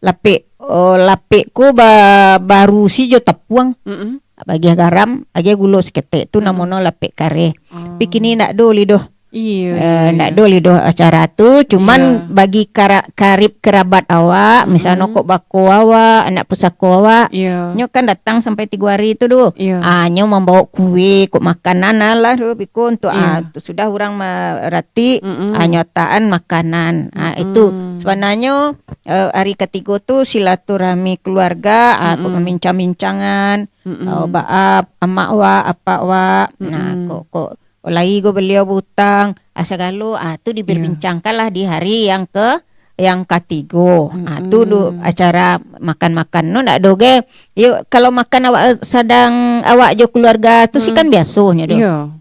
lapek, oh, lapek ko ba-, barusi jo tapuang. Mm-mm. Agiah garam, agiah gulo saketek, tu, mm-mm, namono lapek kareh. Oh. Tapi kini ndak do lai doh. Iyo, eh, iyo, ndak, iyo, do lai doh acara tu, cuman, iyo, bagi kara-, karib kerabat awak, misalno, mm-mm, kok bako awak, anak pusako awak, iyo, nyo kan datang sampai tigo hari tu doh. Iyo. Ah, nyo mambaok kue, kok makanan lah tu, biko untuak, iyo, ah, tu sudah urang maratik, mm-mm, ah, nyo ataan makanan. Ah, itu, mm-mm, sabananyo, eh, hari katigo tu silaturahmi keluarga, ah, kok, mm-mm, mamincang-mincangan, mm-mm, ah, baa amak wak, apak wak. Nah, mm-mm, kok, kok lai go baliau bautang, ah, sagalo, ah, tu, iyo, diperbincangkanlah di hari yang ke, yang katigo. Ha, tu dulu acara makan-makan no ndak ado ge. Yo, kalau makan awak sadang awak jo keluarga tu si kan biasonyo tu. Iyo.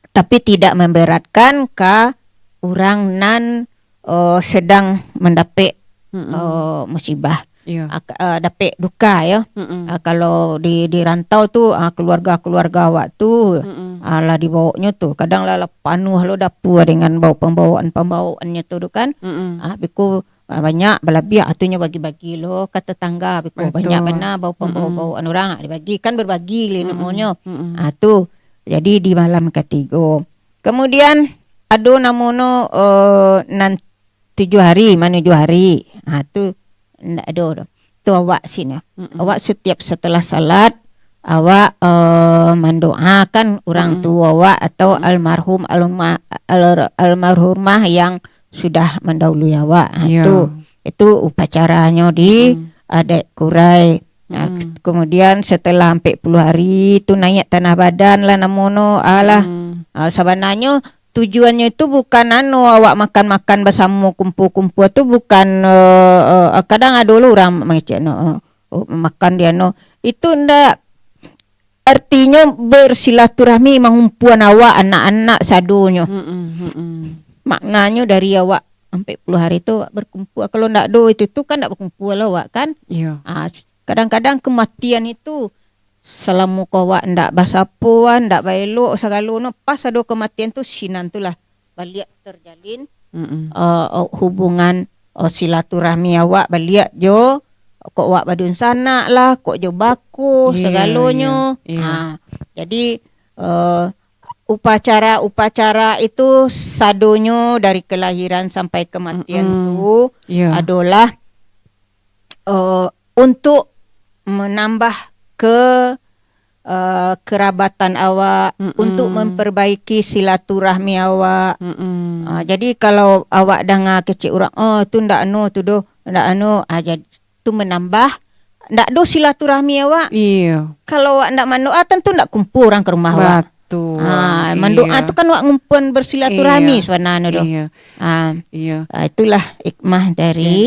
Tapi tidak memberatkan ka urang nan, eh, sedang mandapek, eh, musibah. Iyo. Ak-, eh, dapek duka yo. Ah, kalau di, di rantau tu, ah, keluarga-keluarga awak tu, ah, lah dibawoknyo tu. Kadang lah, lah panuah lo dapua dengan bau pambawaan-pambawaannyo tu, tu kan. Ah, biko, ah, banyak balabiah, ah, tu nyo bagi-bagi lo ka tetangga, biko banyak bana bau pambawa-bawaan urang, ah, dibagi, kan berbagi le namonyo. Ah, tu. Jadi di malam katigo. Kemudian ado namono, eh, nan tujuh hari manuju hari. Ha, tu ndak ado doh. Tu awak sini. Awak setiap setelah salat, awak, eh, mandoakan urang tuo awak atau almarhum, alma-, al-, almarhumah yang sudah mandahului awak. Ha, tu. Itu upacaranyo di adat Kurai. Ha, kemudian setelah ampek puluah hari tu naiak tanah badan lah namono. Alah. Ha, sabananyo tujuannyo itu bukan anu, awak makan-makan basamo, kumpua-kumpua tu bukan, eh, eh, kadang ado lo urang mangecek no, eh, oh, makan di anu. Itu ndak, artinyo bersilaturahmi, mangumpuan awak anak-anak sadonyo. Maknanyo dari awak ampek puluah hari tu awak berkumpua. Kalau ndak ado itu tu kan ndak berkumpua lah awak kan. Iyo. Ah, s-, kadang-kadang kematian itu salamo ko awak ndak basapoan, ndak baelok sagalo no, pas ado kematian tu, sinan tu lah baliak terjalin, eh, hubungan, eh, silaturahmi awak baliak jo, kok awak badunsanak lah, kok jo bako, iyo, sagalonyo. Iyo, iyo. Ha, jadi, eh, upacara-upacara itu sadonyo dari kelahiran sampai kematian tu iyo. Adolah eh, untuk menambah ke, eh, kerabatan awak, untuk memperbaiki silaturahmi awak. Ah, jadi kalau awak danga kecek urang, "Oh, tu ndak anu tu doh, ndak anu," ah, jad-, tu menambah, ndak ado silaturahmi awak. Iyo. Kalau awak ndak mandoa, tentu ndak kumpul urang ke rumah awak. Batua, ah, mandoa iyo. Tu kan awak ngumpul bersilaturahmi iyo. Sabananyo tu. Iyo. Ah, iyo. Ah, itulah hikmah dari, jadi,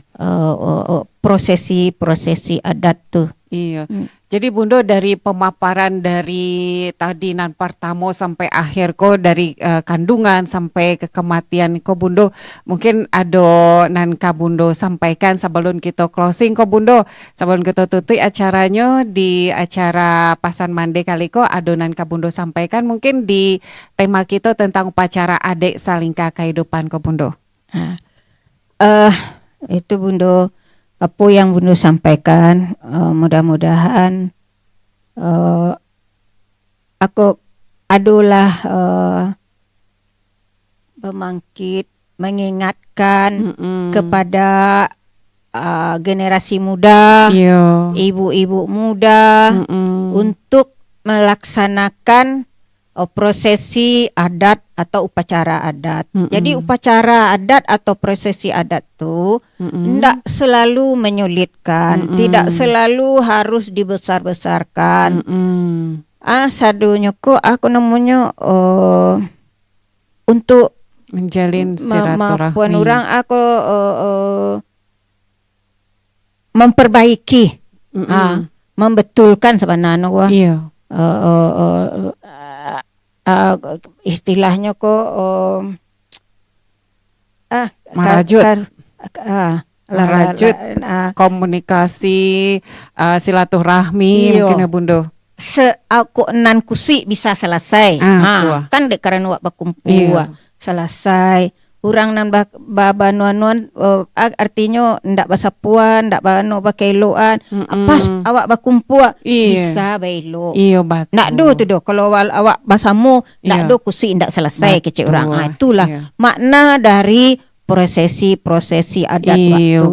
eh, oh, oh, prosesi-prosesi adat tu. Iyo. Hmm. Jadi, Bundo, dari pemaparan dari tadi nan pertamo sampai akhir ko, dari, eh, kandungan sampai ke kematian ko, Bundo, mungkin ado nan ka Bundo sampaikan sabalun kito closing ko, Bundo? Sabalun kito tutuik acaranyo di acara Pasan Mande kali ko, ado nan ka Bundo sampaikan mungkin di tema kito tentang upacara adat salingka kahidupan ko, Bundo? Ha. Eh, itu Bundo, apo yang Bundo sampaikan, eh, mudah-mudahan, eh, ako adolah, eh, pembangkit, mengingatkan kepada, ah, generasi muda, iyo. Ibu-ibu muda, untuk melaksanakan, eh, prosesi adat atau upacara adat. Jadi, upacara adat atau prosesi adat tu ndak selalu menyulitkan, tidak selalu harus dibesar-besarkan. Ah, sadonyo ko, ah, ko namonyo, eh, untuk menjalin ma-, silaturahmi. Maafkan orang, ah, ko, eh, eh, memperbaiki, ah, membetulkan sabananyo ko. Iyo. Eh, eh, eh, ah, ah, istilahnyo ko, eh, ah, kar-, marajut. Kar-, ah, lah, lah, marajut lah, ah. Komunikasi, ah, silaturahmi iyo. Mungkin ya, Bundo. Se-, ah, kok nan kusuik bisa salasai. Ah, ha, betul. Kan dek karano awak bakumpua, iyo. Salasai. Urang nan ba-, ba-, banuan-nuan, eh, a-, artinyo ndak basapuan, ndak bano bakaelokan. Mm-mm. Pas awak bakumpua, iyo. Bisa baelok. Iyo, batul. Ndak do tu do. Kalau awak, awak basamo, ndak do kusuik ndak salasai kecek urang. Ah, itulah makna dari prosesi-prosesi adat waktu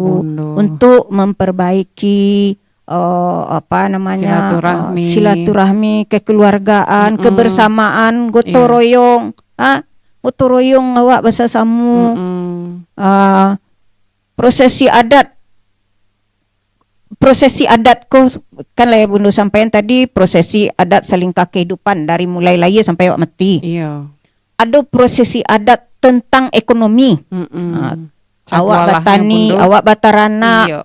untuk memperbaiki, eh, apa namanya, silaturahmi, eh, silaturahmi, kekeluargaan, kebersamaan, gotong royong, ah, gotong royong awak basasamo. Ah, prosesi adat prosesi adat ko, kan lah ya Bundo sampaian tadi, prosesi adat salingka kehidupan dari mulai lahia sampai awak mati. Iyo. Ado prosesi adat tentang ekonomi. Mm-mm. Ha, Awak batani, awak bataranak. Iyo.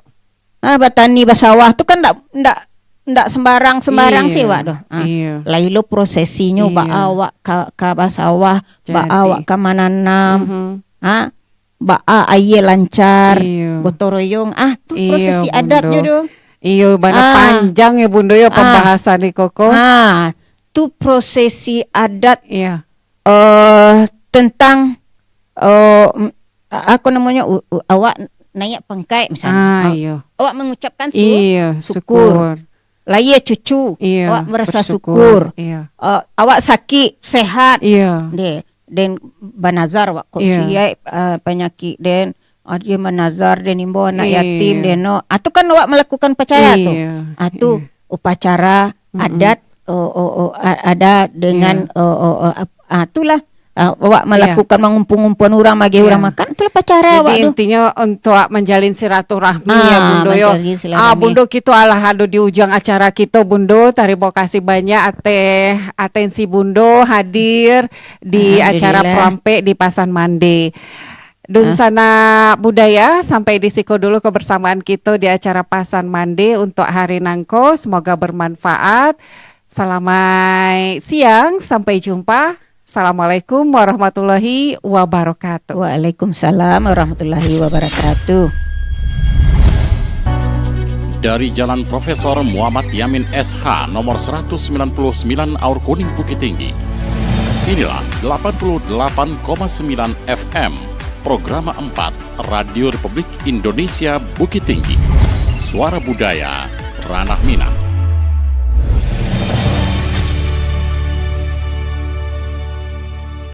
Ah, batani basawah tu kan ndak, ndak, ndak sembarang-sembarang sih, Wak, doh. Ah, iyo. Lai lo prosesinyo, baa awak ka, ka basawah, baa awak ka mananam. Mhm. Ah, baa aia lancar, iyo, gotong royong. Ah, tu prosesi adatnyo doh. Iyo, bana panjang yo, Bundo, yo, pambahasan di koko. Ah, tu prosesi adat, eh, tentang, eh, m-, a-, ako namonyo, u-, u-, awak naiak pangkaik misalnyo. Ah, iyo. Awak mangucapkan su-, iyo, syukur. Lahia cucu, iyo, awak marasa bersyukur. Syukur. Iyo. Eh, awak sakik, sehat. Iyo. Deh, den banazar awak kok, iyo, siaik, eh, panyakik den, ah, den banazar, den imbau anak, iyo, yatim, den no. Ah, tu kan awak malakukan upacara tu. Iyo. Ah, tu, iyo, upacara, mm-mm, adat, oh, oh, oh, a-, ada dengan, iyo, oh, oh, oh, ap-, ah, itulah. Ah, awak, iyo, malakukan mangumpuang-ngumpuan urang, magiah, iyo, urang makan, itulah upacara awak tu. Jadi, intinyo untuak manjalin silaturahmi, ah, yo, Bundo, yo. Manjalin silaturahmi. Ah, Bundo, kito alah ado di ujuang acara kito, Bundo. Tarimo kasih banyak ateh atensi Bundo hadir di acara, alhamdulillah, Perampek di Pasan Mande. Dun, ah, sanak budaya, sampai di siko dulu kebersamaan kito di acara Pasan Mande untuk hari nangko. Semoga bermanfaat. Salamaik siang, sampai jumpa. Assalamualaikum warahmatullahi wabarakatuh. Waalaikumsalam warahmatullahi wabarakatuh. Dari Jalan Profesor Muhammad Yamin S H, nomor seratus sembilan puluh sembilan Aur Kuning, Bukittinggi. Inilah delapan puluh delapan koma sembilan F M, Programa empat, Radio Republik Indonesia Bukittinggi. Suara Budaya, Ranah Minang.